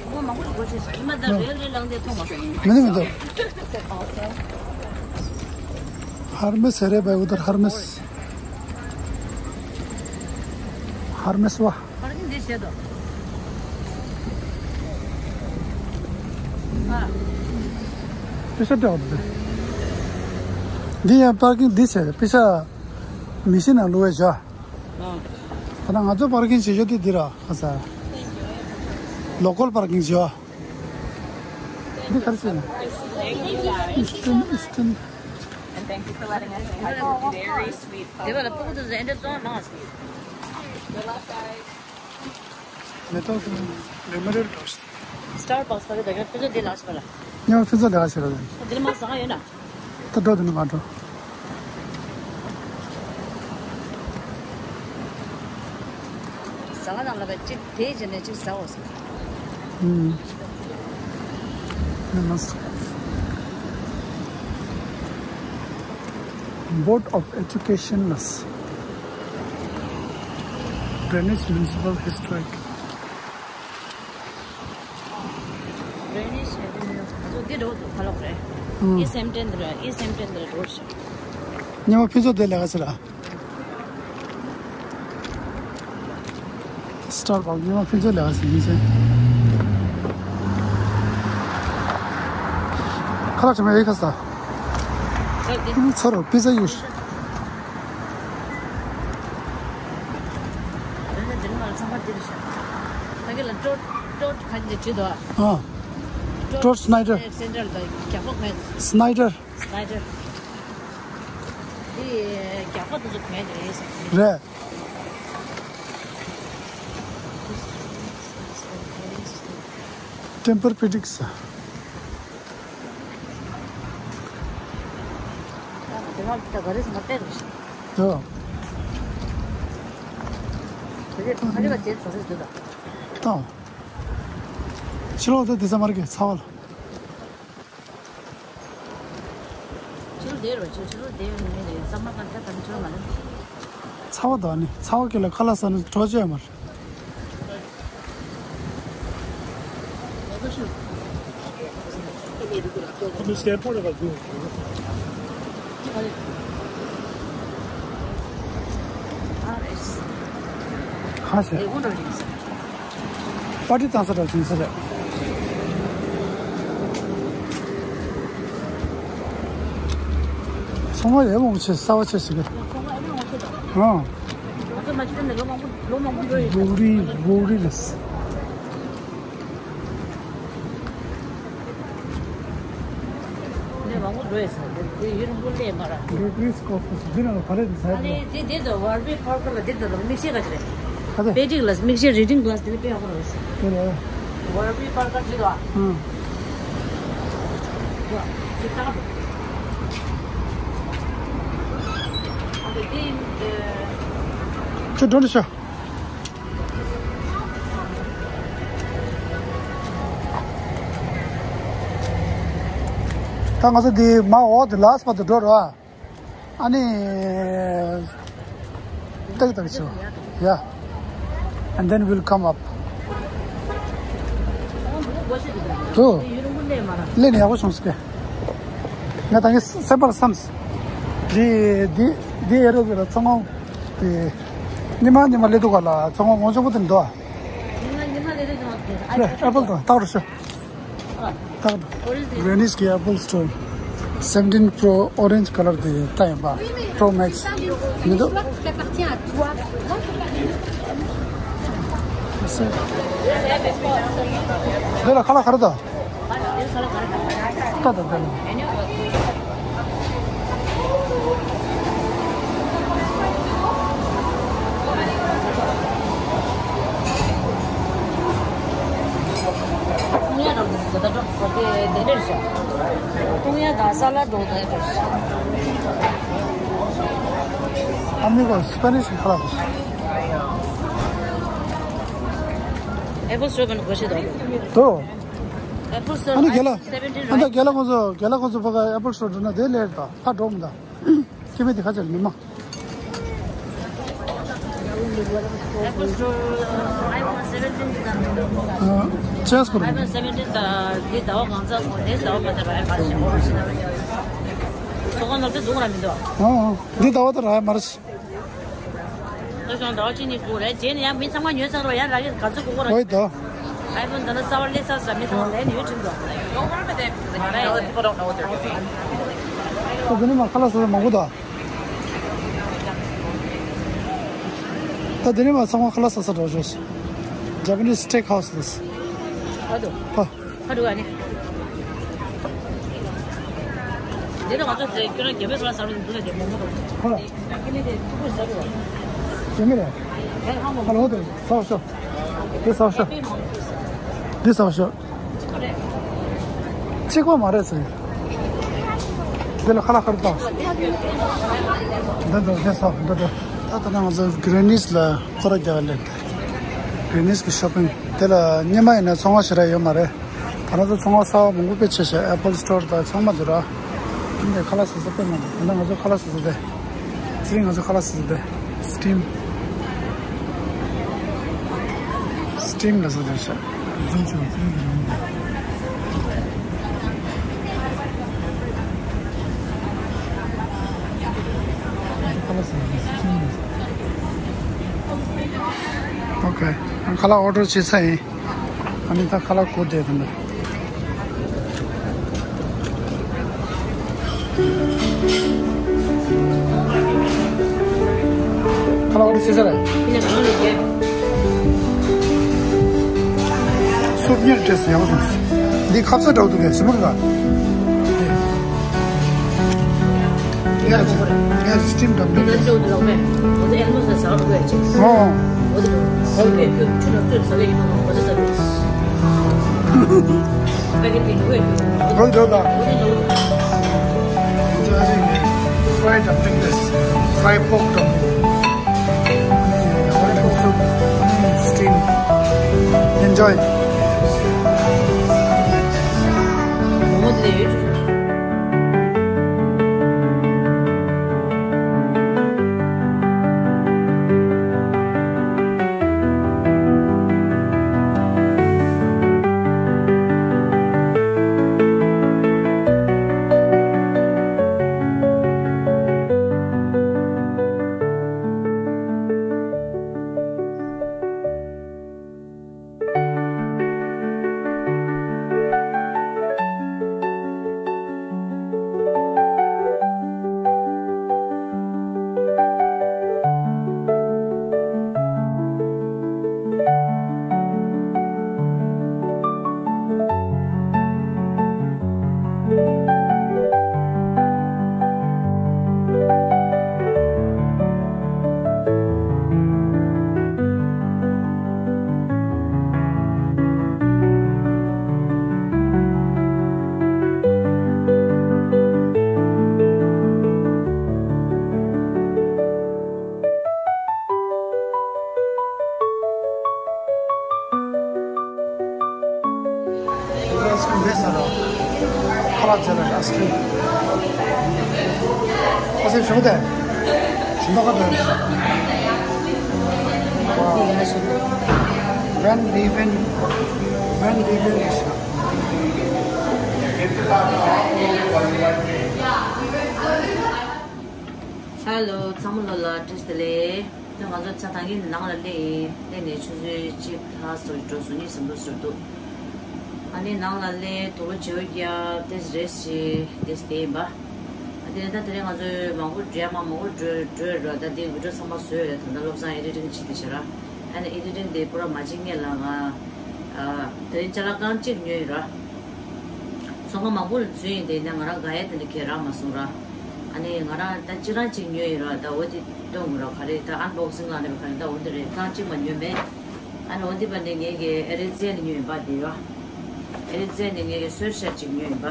སྒོ་མང་པོ་ཞིག་སྒོ་ཕྱེ་བྱས། ཉི་མ་ད་རེ་རེ་ལངས་ཏེ་མཐོང་མ་སོང་། མི་འདུག་མི་འདུག་ཧར་མེ་སི་རེད་པས། འུ་དར་ཧར་མེ་སི། ཧར་མེ་སི་བ། པར་ཀིང་འདི་བྱས་དོ། ཨ། པེ་ཤ་སྤྲད་འོང་དེ། འདི་ཡང་པར་ཀིང་འདི་བྱས། པེ་ཤ་མི་ཤི་ན་ལུ་བས་བཞག་ད་ང་ཚོ་པར་ཀིང་བྱེད་ཆོག་དེ་འདི་ར་ཁ་ས། ལོ་ཀལ་པར་ཀིང་བྱེད། འདི་ག་རེ་བྱེད་ན། Eastern, Eastern. And thank you for letting us in. Very sweet. དེ་བ་ལ་ཕྲུ་གུ་དེ་ཚོ་འདི་ཚོ་མང་ཟིག Good luck, guys. མེ་ཏོག་དང་ལེ་མོན་ཨེཌ་འགྲོ། སི་ཊར་བྷག་སི་ཕ་གི་ད་ག་ཕུན་ཚོགས་འདི་ལ་སོང་ལ། ཉོ་ཕུན་ཚོགས་ལས་ཀ་བྱེད་རོགས། འདི་ལ་མ་ཟ་ཡོད་ན། ད་འགྲོ་དེ་ནི་མ་འགྲོ། ཟ་ག་དང་ལ་བ་གཅིག་དེ་བྱས་ནས་གཅིག་ཟ་འོ་ཟེར། ཨུམ། ཡང་མ་ཟ། Board of Education ལ། Greenwich Municipal Historic. Greenwich Avenue. ང་ཚོ་འདི་འགྲོ་འདུག་ཁ་ལོག་རེད། ཨུམ། East Hampton འདི་རེད། East Hampton འདི་རེད་འགྲོ་ཤག་ཉི་མ་ཕུན་ཚོགས་འདི་ལས་ཀ་ཟེར་ར། སི་ཊར་བྷག་ཉི་མ་ཕུན་ཚོགས་ལས་ཀ་ཟེར་ཡིན་ཟེར། ཁ་ལག་ཆ་མེད་ཡིན་ཁ་ས། ཚར་རོ་པི་ཛ་ཡོད། ད་གི་ལ་ཊོཊ་ཊོཊ་ག་ཅི་བྲིས་འདུག་ཨ། ཊོཊ་སི་ནའི་ཌར། སེན་ཊར་ལ་རྒྱག་པ་ག་ཅི། སི་ནའི་ཌར། སི་ནའི་ཌར། འདི་རྒྱག་པ་དེ་ཚོ་ག་ཅི་རེད་ཟེར། རེད། ཊེམ་པར་པེ་ཌིག་ས། དེ་སྔ་ད་ག་རེ་ཟེར་ན་བལྟས་རེད་ཤག་ཡོ། དེ་རེད་ཕ་རེད་པ་དེ་ཚོ་རེད་འདུག་ད། ད། ཕྱི་ལོགས་དེ་དེ་ཚ་མ་རེད་ཀྱི་ཚ་བ་ལ། ཕྱི་ལོགས་དེ་རེད་པ། ཕྱི་ཕྱི་ལོགས་དེ་རེད་མི་རེད། ཚ་མ་གང་ལྟར་དང་ཕྱི་ལོགས་མ་རེད། ཚ་བ་དང་ནི་ཚ་བ་ཀྱི་ལ་ཁ་ལག་ཟ་ནི་གྲོགས་བྱས་མ་རེད། ཁ་ཤས། པར་ཊི་བཏང་ས་འདྲ་བྱུང་ས་རེད། ཚང་མ་ཡག་པོ་ཆེ་གསར་པ་ཆེ་ཞིག་གི། ཨང་། བུ་རི་བུ་རི་རེད། ནས་མང་པོ་འགྲོ་ཡས་ས་དེ་ཡུན་རིང་པོ་སླེབས་མ་ར། Great Race Course འདི་ནང་ལ་ག་རེ་འདུག་ཟེར། ཨ་ནི་དེ་དེ་ཚོ་ཝར་བྷི་པར་ཀར་ལ་དེ་ཚོ་ལ་མིག་ཤེལ་ག་ཅི་རེད། ག་དེ། པེ་ཊིག་ལ་མིག་ཤེལ་རི་ཌིང་གི་ལ་སི་དེ་ལ་དཔེ་ཡག་པོ་རེད། དེ་རེད། ཝར་བྷི་པར་ཀར་ཅི་དོ། ཨང་། ཅི་ལྟར། ཨ་དེ་དེ་ཁྱོད་འགྲོ་ནས་ཤོག་ད་ང་ཚོ་འདི་མ་འོག་ཏུ་ལ་སི་བར་དུ་འགྲོ་རོགས། ཨ་ནི། ཏག་ཏག་བྱོས། Yeah. And then we'll come up. དུ། ལས་ནི་ཡག་པོ་བྱུང་སོང་། ང་ད་གིན་སེམས་པར་བསམས། འདི་འདི་འདི་ཨེ་རོ་འདི་ལ་ཚོང་ཁང་། དེ། ཉི་མ་ཉི་མ་སླེབས་འདུག་ག་ལ་ཚོང་ཁང་ངོ་ཆེན་པོ་དེ་འདུག་ཨ། ཉི་མ་ཉི་མ་སླེབས་འདུག་ཨ། ཨེ་པལ་དང་ལྟ་བར་ཤོག་ལྟ་བར། Venice གི་Apple Store seventeen Pro orange color དེ་ལྟ་ཡིན་པ། Pro Max མི་འདུག Moi, je vois que tu appartiens à toi. Moi, je peux pas venir. འདི་ལ་ཁ་ལག་ག་རེ་དང་། ད་ད་ད། ཀྲུང་དབྱང་རང་དེ་ད་ཀྲོ་དེ་དེ་འདྲ་ཞིག་ཀྲུང་དབྱང་དང་ས་ལ་འགྲོ་དེ་འདྲ་ཞིག་ཨ་མི་གོ་སི་པེ་ནིཤ་ཁ་ལག་ཨེ་པལ་སི་ཊོར་ག་ནས་གོ་ཤེས་དོ། དོ། ཨེ་པལ་སི་ཊོར་ཨ་ནི་རྒན་ལགས། seventeen ཨ་ནི་རྒན་ལགས་ཁོང་ཚོ་རྒན་ལགས་ཁོང་ཚོ་ཕ་ག་ཨེ་པལ་སི་ཊོར་འགྲོ་ན་དེ་ལས་ད་ཕ་འགྲོ་མི་ད། སྐྱེ་དམན་དེ་ཁ་ཆེ་མི་མང་། Apple Store, iPhone seventeen དང་། ཨ། ཅེས་ཁོ་རང་། iPhone seventeen དང་འདི་ཟླ་བ་གང་ཚ་སོང་། དེ་ཟླ་བ་མ་དར་བ་ཨེ་ཕར་ཞིག་ཧོར་ཞིག་ན། ཚོང་ཁང་ནོར་དེ་འདུག་ར་མི་འདུག་ཨ། ཨ། འདི་ཟླ་བ་དར་བ་ཨེ་མར་ཞིག་ད་ཞོང་ཟླ་བ་གཅིག་གཉིས་སྒུག་རེད། རྗེས་ནས་ཡང་མི་ཚང་མ་ཉོས་ཚར་བ་ཡང་རག་གི་ག་ཚོད་སྒུག་གོ་ར། ཨོའི་ད། iPhone ད་ནི་གསར་བ་སླེབས་ཚར་ས། མི་ཚང་མ་ལས་ནས་ཡོད་ཁྲིམས་འདུག་ད་དེ་ནི་མ་ཁ་ལག་ཟ་ས་མང་པོ་ད། ད་དེ་ནི་མ་ཚང་མ་ཁ་ལག་ཟ་ས་འགྲོ་ཞོག Japanese steakhouse ལ། ཨ་དོ། ཨ། ཁ་དྲུག་ཨ་ནི། འདི་ལ་ང་ཚོ་ཟེར་ཁྱོད་རང་རྒྱ་བོད་ས་ལ་ཟ་རུ་འདུག་ལ་དེ་མོ་མོ་དང་། ཁོ་ལ། ཁྱི་ནི་དེ་ཐུག་པོ་ཟ་རུ་བ། རྒྱ་མི་རེད། ཁ་ལོ་དེ་ཟ་ཤོག་དེ་ཟ་ཤོག་དེ་ཟ་ཤོག་གཅིག་པ་མ་རེད་ཟེར། དེ་ལ་ཁ་ལག་ཁར་བཏང་། འདི་འདི་འདི་ཟ་འདི་འདི། ད་ད་ནང་ང་ཚོ་གྷི་རེ་ནིས་ལ་སྐོར་ར་རྒྱག་ལེན་ཏེ། གྷི་རེ་ནིས་གི་ཤོ་པིང་། དེ་ལ་སྙེ་མ་ཡིན་ན་ཚོང་བ་ཞེ་དྲག་ཡོད་མ་རེད། ད་ལྟ་ཚོང་བ་གསར་བ་མང་པོ་དཔེ་ཆེ་ཤག Apple Store དང་ཚང་མ་འདུག་ར། འདི་ཁ་ལག་ཟ་ས་དཔེ་མང་པོ། ད་ལྟ་ང་ཚོ་ཁ་ལག་ཟ་ས་དེ། ཚེ་རིང་ང་ཚོ་ཁ་ལག་ཟ་ས་དེ། Steam Steam ལ་ཟ་དེ་ཤག་འཛུམ་ཆུང་ཚེ་རིང་གི་ལུང་དེ། ཁ་ལག་ཟ་དེ་Steam ལ་ཟ། Okay. ཁ་ལག་ཨོ་ཌར་བྱས་ཚར་ཡིན། ཨ་ནི་ད་ཁ་ལག་གོ་བསྡད་དེ་འདུག་ཁ་ལག་ཨོ་ཌར་བྱས་ཚར་རེད། སུབ་ཉེར་བྲེས་ཡག་པོ་སོང་། འདི་ཁ་ཚ་འདྲ་བོ་འདུག་གས་ཞིམ་པོ་འདུག་ག་ངས་ངས་སི་ཊིམ་འགྲམ་དུ། ཨོ། ཨོ་འདྲ་ད། Fried dumpling this. Fried pork dumpling. Steam. Enjoy. Ice cream best aro. Kala jala ice cream. Kasi shukde. Shukde ka. Wow. Van Leeuwen. Van Leeuwen is. Hello, ཚང་མ་ལོ་ལ་བཀྲ་ཤིས་བདེ་ལེགས། ད་ང་ཚོ་ཆ་ཚང་གི་ནང་ལ་སླེབས་ཡིན། སླེབས་ནས་ཆུ་ཚོད་གཅིག་ལྷག་ཙམ་འགྲོ་སོང་། གཉིས་ཙམ་འགྲོ་སོང་འདུག་ཨ་ནི་ནང་ལ་སླེབས་དུག་ལོག་བྱེ་བ་བརྒྱབ་དེ་རེ་ཞིག་དེ་བསྡད་ཡིན་པ། ཨ་དེ་ནས་ད་དེ་རིང་ང་ཚོས་མང་པོ་འགྲོ་ཡ་མ་མང་པོ་འགྲོ་འགྲོ་ར། ད་དེ་བི་ཌི་ཡོ་ཚང་མ་བཟོས་རེད། ད་ལྟ་བློ་བཟང་ཨེ་ཌི་ཊིང་བྱེད་དེ་བྱ་ར། ཨ་ནི་ཨེ་ཌི་ཊིང་དེ་པུ་ར་མ་བྱེད་སྔོན་ལ་ང་ཨ་དེ་རིང་ཅ་ལག་རྐང་གཅིག་ཉོས་ཡིན་ར། ཚོང་ཁང་མང་པོ་ལ་འཛུལ་ཡིན། དེ་ནས་ང་རང་དགའ་ཡ་དེ་འདྲ་གས་རག་མ་སོང་ར། ཨ་ནི་ང་རང་ད་གཅིག་རང་གཅིག་ཉོས་ཡིན་ར། ད་འོ་དེ་སྟོན་དགོས་ར། ག་རེ་ད་ཨན་བོག་སིང་ལ་ནས་ག་རེ་ད་འོ་འདི་རེད། རྐང་གཅིག་མ་ཉོས་མེད། ཨ་ནི་འོ་འདི་པ་ནས་ངས་ཀྱི་ཨེ་རེ་ཛི་ཡ་ནས་ཉོས་ཡིན་པ་དེ་ཡོ། ཨེ་རེ་ཛི་ཡ་ནས་ངས་ཀྱི་སོས་ཤར་གཅིག་ཉོས་ཡིན་པ།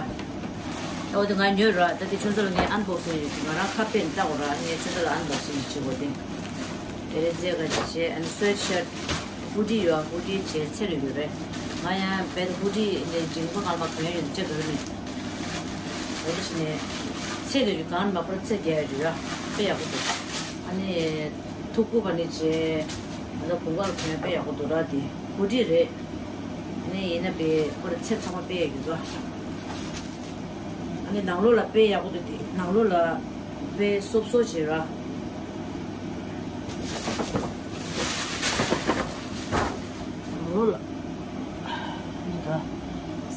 ད་འོ་དེ་ང་ཉོས་ར། ད་དེ་ཁྱོད་ཚོ་ལ་ངས་ཨན་བོག་སིང་ང་རང་ཁ་དཔེ་ལྟ་དགོས་ར། ངས་ཁྱོད་ཚོ་ལ་ཨན་བོག་སིང་བྱེད་དགོས་དེ། ཨེ་རེ་ཛི་ཡ་ག་ཅིག་བྱས། ཨ་ནི་སོས་ཤར། ཧུ་ཌི་ཡོད། ཧུ་ཌི་བྱས་ཚེ་ལ་ཡོད་རེད། ང་ཡང་བེད་ཧུ་ཌི་ནས་འཇིང་པོ་ང་མ་གོན་ཡོད་ཅེས་གོ་མེད། འོ་དེ་བྱས་ནས་ཚེ་ལ་ཡོད་གང་མ་པར་ཚེ་རྒྱལ་ཡོད་རེད། དཔེ་ཡག་པོ་འདུག་ཨ་ནི་ ཐུག་ཀུ་བ་ནི་ཅེ། ཨ་ད་གུང་གལ་གོན་དཔེ་ཡག་པོ་འདུག་ར་དེ། གུ་ཏི་རེད། ཨ་ནི་ཡིན་ན་པའི་ཁོ་ར་ཚེབ་ཚང་མ་དཔེ་ཡག་གི་འདུག་ཨ་ནི་ནང་ལོགས་ལ་དཔེ་ཡག་པོ་འདུག་དེ་ནང་ལོགས་ལ་དཔེ་སོབ་སོབ་བྱེད་ར། ནང་ལོགས་ལ། འདི་ད།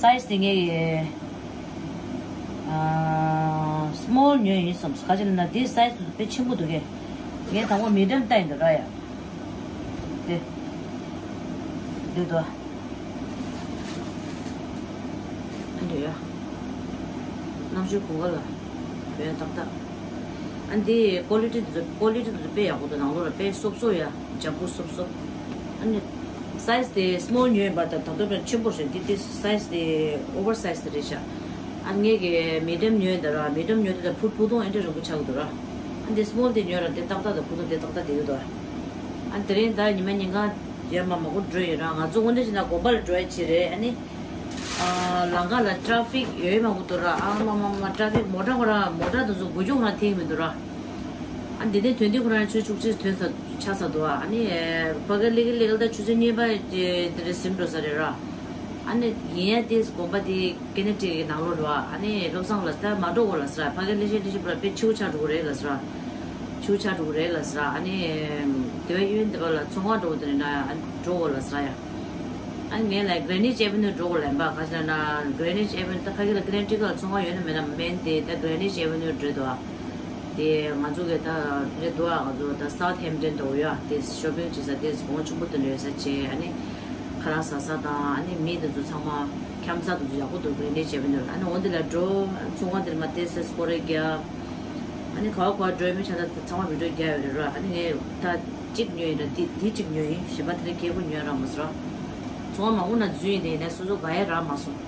སའི་ཛི་དེ་ངས་ཡེ། ཨ། སི་མོལ་ཉོས་ཡིན་བསམ། ག་ཅི་ལ་ན་དེའི་སའི་ཛི་དེ་དཔེ་ཆེན་པོ་འདུག་གས། ངས་དང་པོ་མི་ཌམ་བལྟས་ཡིན་འདུག་ར་ཡ། དེ། འདི་འདུག་ཨ་འདྲ་ཡ། གནམ་གཤིས་གུང་ག་ལ། བོད་ཡ་ཏག་ཏག་ཨ་འདི་ཀོ་ལི་ཊི་དེ་ཚོ་ཀོ་ལི་ཊི་དེ་ཚོ་དཔེ་ཡག་པོ་འདུག་ནང་ལོགས་ལ་དཔེ་སོབ་སོབ་ཡ། ལྗང་ཁུ་སོབ་སོབ། ཨ་ནི། སའི་ཛི་དེ་སི་མོལ་ཉོས་ཡིན་པ་དང་ད་དུང་དཔེ་ཆེན་པོ་རེད། འདི་དེ་སའི་ཛི་དེ་ཨོ་ཝར་སའི་ཛི་དེ་རེད་ཤག་ཨ་ངས་ཀྱི་མི་ཌམ་ཉོས་ཡིན་ད་ར། མི་ཌམ་ཉོས་དེ་ད་ཕུ་ཕུ་ཐུང་ཨེ་འདྲ་རིང་པོ་ཆགས་ཀྱི་འདུག་ར། ཨ་འདི་སི་མོལ་དེ་ཉོས་ར་དེ་ཏག་ཏག་དང་ཕུ་ཐུང་དེ་ཏག་ཏག་དེ་ཡོད་འདུག་ཨ་དེ་རིང་ད་ཉི་མ་ཉིན་གང་ཡར་མར་མང་པོ་འགྲོ་ཡོད་ར། ང་ཚོ་དངོས་གནས་བྱས་ན་དགོན་པ་ལ་འགྲོ་ཡ་ཅིག་རེད། ཨ་ནི། ཨ། ལམ་ཁ་ལ་ཊ་ཕིག་ཡོད་མང་པོ་འདུག་ར། ཨ་མ་མ་མ་ཊ་ཕིག་མོ་ཊ་ཁོ་རང་མོ་ཊ་དེ་ཚོ་འགུལ་སྐྱོད་ཁོ་རང་ཐེངས་མི་འདུག་ར། ཨ་འདི་ནས་ཐོན་དུས་ཁོ་རང་ཆུ་བཅུ་གཅིག་ཐོན་ཚར་ཆགས་ཚར་འདུག་ཨ་ནི་ཕ་གི་ལི་གི་ལི་གི་ད་ཆུ་ཚོད་གཉིས་པ་དེ་རེད་ཟིན་འགྲོ་ས་རེད་ར། ཨ་ནི་ཡིན་ཡ་དེ་དགོན་པ་དེ་ཀེ་ནེ་ཊི་ཀེཊ་གི་ནང་ལོགས་རེད་བ། ཨ་ནི་བློ་བཟང་ལགས་ད་མ་འགྲོ་དགོས་ལབ་ཟེར་ར། ཕ་གི་ལི་ཤེ་ལི་ཤེ་པོ་ལ་དཔེ་ཆེ་བོ་ཆགས་འགྲོ་གི་རེད་ལབ་ཟེར་ར། ཆུ་ཆགས་འགྲོ་གི་རེད་ལབ་ཟེར། ཨ་ནི་དེ་བས་གཡོན་དེ་པ་ལ་ཚོང་ཁང་འགྲོ་དེ་ནས་འགྲོ་དགོས་ལབ་ཟེར་ཡ། ཨ་ནི་ངས་ལབ་གྷི་རེ་ནིཆ་ཨེ་ཝེ་ནིའུ་འགྲོ་དགོས་ལབ་པ། ག་ཟེར་ན་གྷི་རེ་ནིཆ་ཨེ་ཝེ་ནིའུ་ད་ཕ་གི་ལ་ཀེ་ནེ་ཊི་ཀེཊ་ལ་ཚོང་ཁང་ཡོད་ན་མེད་ན་མེད་དེ་ད་གྷི་རེ་ནིཆ་ཨེ་ཝེ་ནིའུ་འགྲོ་འདུག་ཨ། དེ་ང་ཚོ་གི་ད་རེད་འདུག་ཨ། ང་ཚོ་ད་སའུ་ཐ་ཧེམ་ཊོན་འགྲོ་ཡ་དེ་ཤོ་པིང་བྱེད་ས་དེ་གོང་ཆེན་པོ་དེ་འདྲ་ཡོད་ས་བྱས། ཨ་ནི་ཁ་ལག་ཟ་ས་དང་ཨ་ནི་མི་དེ་ཚོ་ཚང་མ་འཁྱམ་ས་དེ་ཚོ་ཡག་པོ་འདུག་གྷི་རེ་ནིཆ་ཨེ་ཝེ་ནིའུ་ལ། ཨ་ནི་འོ་འདི་ལ་འགྲོ། ཚོང་ཁང་དེར་མར་ཏོག་ཙམ་སྐོར་ར་རྒྱག་ཨ་ནི་ག་བ་ག་བ་འགྲོ་མི་ཆ་ད་ཚང་མ་བི་ཌི་ཡོ་རྒྱག་ཡོད་རེད་ར། ཨ་ནི་ངས་ད་གཅིག་ཉོས་ཡིན་ར། འདི་འདི་གཅིག་ཉོས་ཡིན། གཞན་པ་དེ་རིང་ཁེ་པོ་ཉོས་རག་མ་སོང་ར། ཚོང་ཁང་མང་པོ་ན་འཛུལ་ཡིན་དེ་ཡིན་ནའི་སོ་སོ་དགའ་ཡ་རག་མ་སོང་།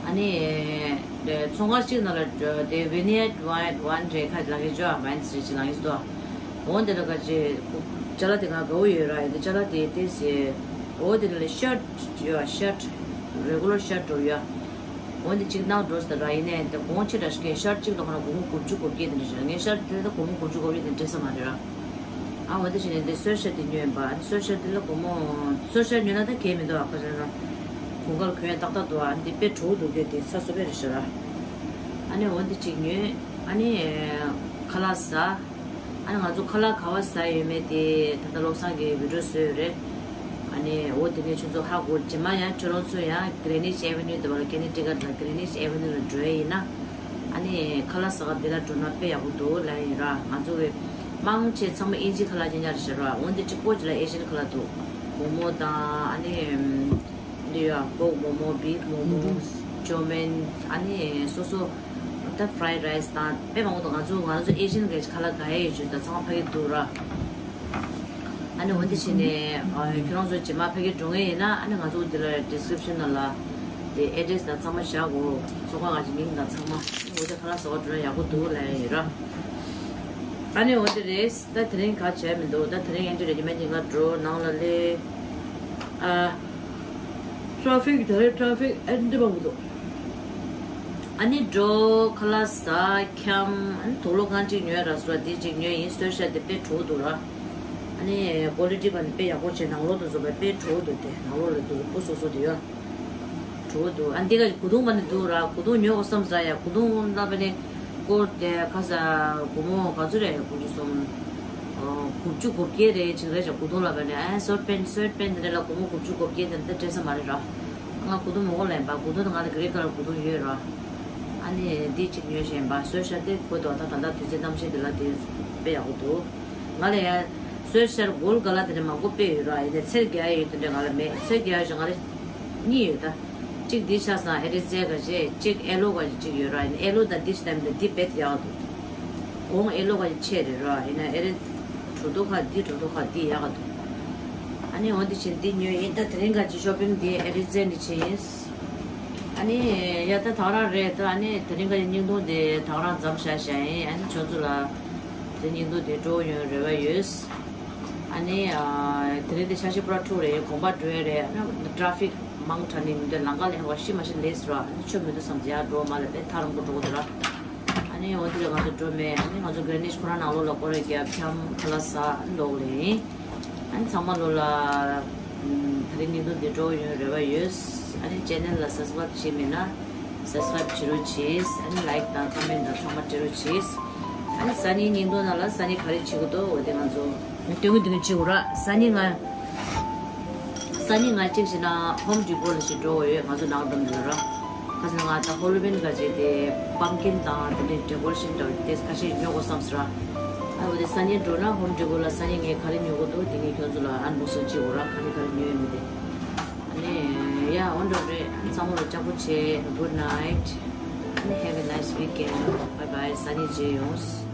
ཨ་ནི། ཚོང་ཁང་གཅིག་ནང་ལ་དེ་ཝི་ནི་ཡར་ཌི་ཝན་ཌི་ཝན་ཌི་རེད། ཁ་ལག་གི་ཇོ་ཝན་ཌི་རེད་ཅིག་ལག་གི་འདུག་འོ་དེ་ལ་ཁ་ཅིག་ཅ་ལག་དེ་ང་དགའ་བོ་ཡོད་ར། ཡིན་དེ་ཅ་ལག་དེ་དེ་ཟེར། འོ་དེ་ལ་ཤར་ཊི་ཡོད། ཤར་ཊི་རེ་གུ་ལར་ཤར་ཊི་འགྲོ་ཡོད། འོ་དེ་གཅིག་གནང་འགྲོ་ཟེར་ར། ཡིན་ནའི་དེ་གོང་ཆེ་དྲགས་ཤིག་གི་ཤར་ཊི་གཅིག་ལ་ཁོ་ན་སྒོར་མོ་དགུ་བཅུ་གོ་བརྒྱད་དེ་འདྲ་ཞིག་ངས་ཤར་ཊི་དེ་ད་སྒོར་མོ་དགུ་བཅུ་གོ་བརྒྱད་དེ་འདྲ་ས་མ་རེད་ར། ཨ་འོ་དེ་བྱས་ནས་འདི་སོས་ཤར་ཊི་དེ་ཉོས་ཡིན་པ། ཨ་ནི་སོས་ཤར་ཊི་དེ་ལ་སྒོར་མོ། སོས་ཤར་ཊི་ཉོས་ན་ད་གལ་མི་འདུག་ཨ་ཁ་ཤར་ན། གོང་གལ་གོན་ཡ་ཏག་ཏག་འདུག་ཨ་ནི་འདི་དཔེ་བྲོ་བོ་འདུག་གས། དེ་ཚ་སོ་པའི་རེད་ཤག་ར། ཨ་ནི་འོ་འདི་གཅིག་ཉོས། ཨ་ནི་ཁ་ལག་ཟ། ཨ་ནི་ང་ཚོ་ཁ་ལག་ག་བ་ཟ་ཡོད་མེད་དེ་ད་ལྟ་བློ་བཟང་གིས་བི་ཌི་ཡོ་བཟོས་ཡོད་རེད། ཨ་ནི་འོ་དེ་ནས་ཁྱོད་ཚོ་ཧ་གོ། རྗེས་མ་ཡང་ཁྱོད་རང་ཚོ་ཡང་གྷི་རེ་ནིཆ་ཨེ་ཝེ་ནིའུ་དེ་བ་ལ་ཀེ་ནེ་ཊི་ཀེཊ་ལ་གྷི་རེ་ནིཆ་ཨེ་ཝེ་ནིའུ་ལ་འགྲོ་ཡ་ཡིན་ན། ཨ་ནི་ཁ་ལག་ཟ་ག་འདི་ལ་འགྲོ་ན་དཔེ་ཡག་པོ་འདུག་ལབ་ཡིན་ར། ང་ཚོ་གི་མང་ཆེ་ཚང་མ་དབྱིན་ཇི་ཁ་ལག་ཉོ་ཉོ་རེད་ཤག་ར། འོན་ཏེ་གཅིག་པོ་གཅིག་ལ་ཨེ་ཤི་ཡན་ཁ་ལག་འདུག་མོག་མོག་དང་ཨ་ནི་འདི་ཡ་པོག་མོག་མོག་བིབ་མོག་མོག་ཅོ་མིན། ཨ་ནི་སོ་སོ་ད་ཕ་རའེ་ཌི་རའེ་སི་དང་དཔེ་མང་པོ་འདུག་ང་ཚོ་ང་ཚོ་ཨེ་ཤི་ཡན་གི་ཁ་ལག་ག་ཡ་ཡོད་ཅུ་ད་ཚང་མ་ཕ་གི་འདུག་ར། ཨ་ནི་འོན་ཏེ་བྱས་ནས་ཁྱོད་རང་ཚོ་རྗེས་མ་ཕ་གི་འགྲོ་ངེས་ཡིན་ན་ཨ་ནི་ང་ཚོ་འདི་ལ་ཌི་སི་ཀི་རིབ་ཤན་ནང་ལ་དེ་ཨེ་ཌི་རེ་སི་དང་ཚང་མ་བཞག་གོ་ཚོང་ཁང་ག་ཅིག་མིང་དང་ཚང་མ། འོ་དེ་ཁ་ལག་ཟ་བ་འགྲོ་ན་ཡག་པོ་འདུག་ལབ་ཡ་ཡིན་ར། ཨ་ནི་འོ་དེ་རེད། ད་དེ་རིང་ག་བྱས་མི་འདུག་ད་དེ་རིང་ཨེ་འདྲ་རེད། ཉི་མ་ཉིན་གང་འགྲོ་ནང་ལ་སླེབས། ཨ། ཊ་ཕིག་ད་རེས་ཊ་ཕིག་ཨེ་འདྲ་མང་པོ་འདུག་ཨ་ནི་འགྲོ་ཁ་ལག་ཟ་འཁྱམ། ཨ་ནི་དུག་ལོག་རྐང་གཅིག་ཉོས་ར་སོ་འདི་གཅིག་ཉོས་ཡིན། སོས་ཤར་ཊི་དེ་དཔེ་བྲོ་བོ་འདུག་ར། ཨ་ནི་ཀོ་ལི་ཊི་བ་ནི་དཔེ་ཡག་པོ་བྱས། ནང་ལོགས་དེ་ཚོ་དཔེ་བྲོ་བོ་འདུག་དེ་ནང་ལོགས་ལ་དེ་ཚོ་སྤུ་སོ་སོ་དེ་ཡོད། བྲོ་བོ་འདུག་ཨ་འདི་ག་གོས་ཐུང་མ་ནི་འདུག་ར། གོས་ཐུང་ཉོ་དགོས་བསམ་ས་ཡ། གོས་ཐུང་ལ་བ་ནི་སྐོར་དེ་ཁ་ས་སྒོར་མོ་ག་ཚོད་རེད། གོ་རྒྱུ་སོང་། དགུ་བཅུ་གོ་བརྒྱད་རེད་ཅིག་རེད་ཤག་གོས་ཐུང་ལ་བ་ནི། ཨ་སོར་པན་སོར་པན་དེ་འདྲ་ལ་སྒོར་མོ་དགུ་བཅུ་གོ་བརྒྱད་དེ་འདྲ་སྤྲད་ས་མ་རེད་ར། ང་གོས་ཐུང་མང་པོ་ལེན་པ། གོས་ཐུང་དེ་ང་ལ་གྷི་རེ་ཁ་ལར་གོས་ཐུང་ཡོད་ར། ཨ་ནི་འདི་གཅིག་ཉོས་བཞིན་པ། སོས་ཤར་ཊི་དེ་གོ་དོ་ད་ད་ལྟ་དུས་ཚོད་གནམ་གཤིས་དེ་ལ་དེ་དཔེ་ཡག་པོ་འདུག་ང་ལ་ཡ་སོས་ཤར་ཊི་གོལ་ག་ལ་དེ་འདྲ་མང་པོ་དཔེ་ཡོད་ར། ཡིན་ནའི་ཚེར་རྒྱག་ཡ་ཡོད་དེ་འདྲ་ང་ལ་མེད། ཚེར་རྒྱག་ཡ་ཞིག་ང་ལ་གཉིས་ཡོད་ད། གཅིག་འདི་ཆ་ཚང་ཨེ་རི་ཛེ་ག་ཅེ། གཅིག་ཨེ་ལོ་ག་ཅེ་གཅིག་ཡོད་ར། ཡིན་ཨེ་ལོ་དང་འདི་ཆ་དམ་དེ་འདི་བེད་ཡག་འདུག་གོང་ཨེ་ལོ་ག་ཅེ་ཆེ་རེད་ར། ཡིན་ཨེ་རི་གྲོ་ཏོ་ཁ་འདི་གྲོ་ཏོ་ཁ་འདི་ཡག་འདུག་ཨ་ནི་འོ་འདི་ཆེ་འདི་ཉོས་ཡིན། ད་དེ་རིང་ག་ཅེ་ཤོ་པིང་འདི་ཨེ་རི་ཛེ་འདི་ཆེ་ཡིན། ཨ་ནི་ཡ་ད་ད་རང་རེད་ད། ཨ་ནི་དེ་རིང་ག་ཅེ་བརྙན་ཐུང་འདི་ད་རང་མཚམས་བཞག་བཞག་ཡིན། ཨ་ནི་ཁྱོད་ཚོ་ལ་དེ་བརྙན་ཐུང་འདི་སྤྲོ་ཡོང་རེ་བ་ཡོད། ཨ་ནི་ཨ་དེ་རིང་དེ་འཆར་གཞི་པུ་ར་འཁྲུག་རེད། གོམ་པ་འགྲོ་ཡ་རེད། ཨ་ནི་ཊ་ཕིག་མང་དྲགས་ནི་མི་འདུག་ལམ་ཁ་ལ་ཧེ་བ་ཤི་མ་ཤི་ལས་ར། ཨ་ནི་ཆོ་མི་འདུག་བསམ་ཡ་འགྲོ་མ་ལ་པའི་ཐག་རིང་པོ་འགྲོ་གི་འདུག་ར། ཨ་ ནི་འོ་དེ་ལ་ང་ཚོ་འགྲོ་མེད། ཨ་ནི་ང་ཚོ་གྷ་རེ་ནིཤ་ཁོ་རང་ནང་ལོགས་ལ་སྐོར་རེ་རྒྱབ་འཆམ་ཁ་ལག་ཟ་ལོག་ལེ་ཡིན། ཨ་ནི་ཚང་མ་ལོ་ལ་ད་རིང་བརྙན་ཐུང་འདི་འགྲོ་ཡོང་རེ་བ་ཡོད། ཨ་ནི་ཆེ་ནལ་ལ་སབ་སི་ཀ་རེབ་བྱས་མེད་ན་སབ་སི་ཀ་རེབ་བྱེད་རོགས་གྱིས། ཨ་ནི་ལའིཀ་དང་ཀོ་མེན་དང་ཚང་མ་སྤྲད་རོགས་གྱིས། ཨ་ནི་སང་ཉིན་བརྙན་ཐུང་ནང་ལ་སང་ཉིན་ག་རེ་བྱེད་དགོས་འདུག་འོ་དེ་ང་ཚོ་སྟོན་གི་འདུག་གི་བྱེད་དགོས་ར། སང་ཉིན་ང་སང་ཉིན་ང་གཅིག་བྱས་ན་ཧོམ་ཌི་ཀོར་ལ་ཞིག་འགྲོ་འོས་ཡོད། ང་ཚོ་ནང་སྒྲོམ་འདི་ལ་ར། ཁ་སང་ང་ད་ཧོ་ལོ་ཝིན་ག་བྱས་ཏེ་པམ་ཀིན་དང་དེ་འདྲའི་ཌེ་ཀོ་རེ་ཤན་འདྲ་བོ་དེ་ཁ་ཤས་ཉོ་དགོས་བསམ་སོང་ར། ཨ་འོ་དེ་སང་ཉིན་འགྲོ་ན་ཧོམ་ཌི་ཀོར་ལ་སང་ཉིན་ངས་ག་རེ་ཉོ་དགོས་འདུག་དེ་ངས་ཁྱོད་ཚོ་ལ་ཨན་བོག་སིང་བྱེད་དགོས་ར། ག་རེ་ག་རེ་ཉོ་ཡོད་མེད་དེ། ཨ་ནི་ཡ་འོ་འདྲ་རེད། ཨ་ནི་ཚང་མ་ལ་ལྕགས་པོ་བྱེད། Good night. ཨ་ནི་have a nice weekend. Bye bye. སང་ཉིན་མཇལ་ཡོང་།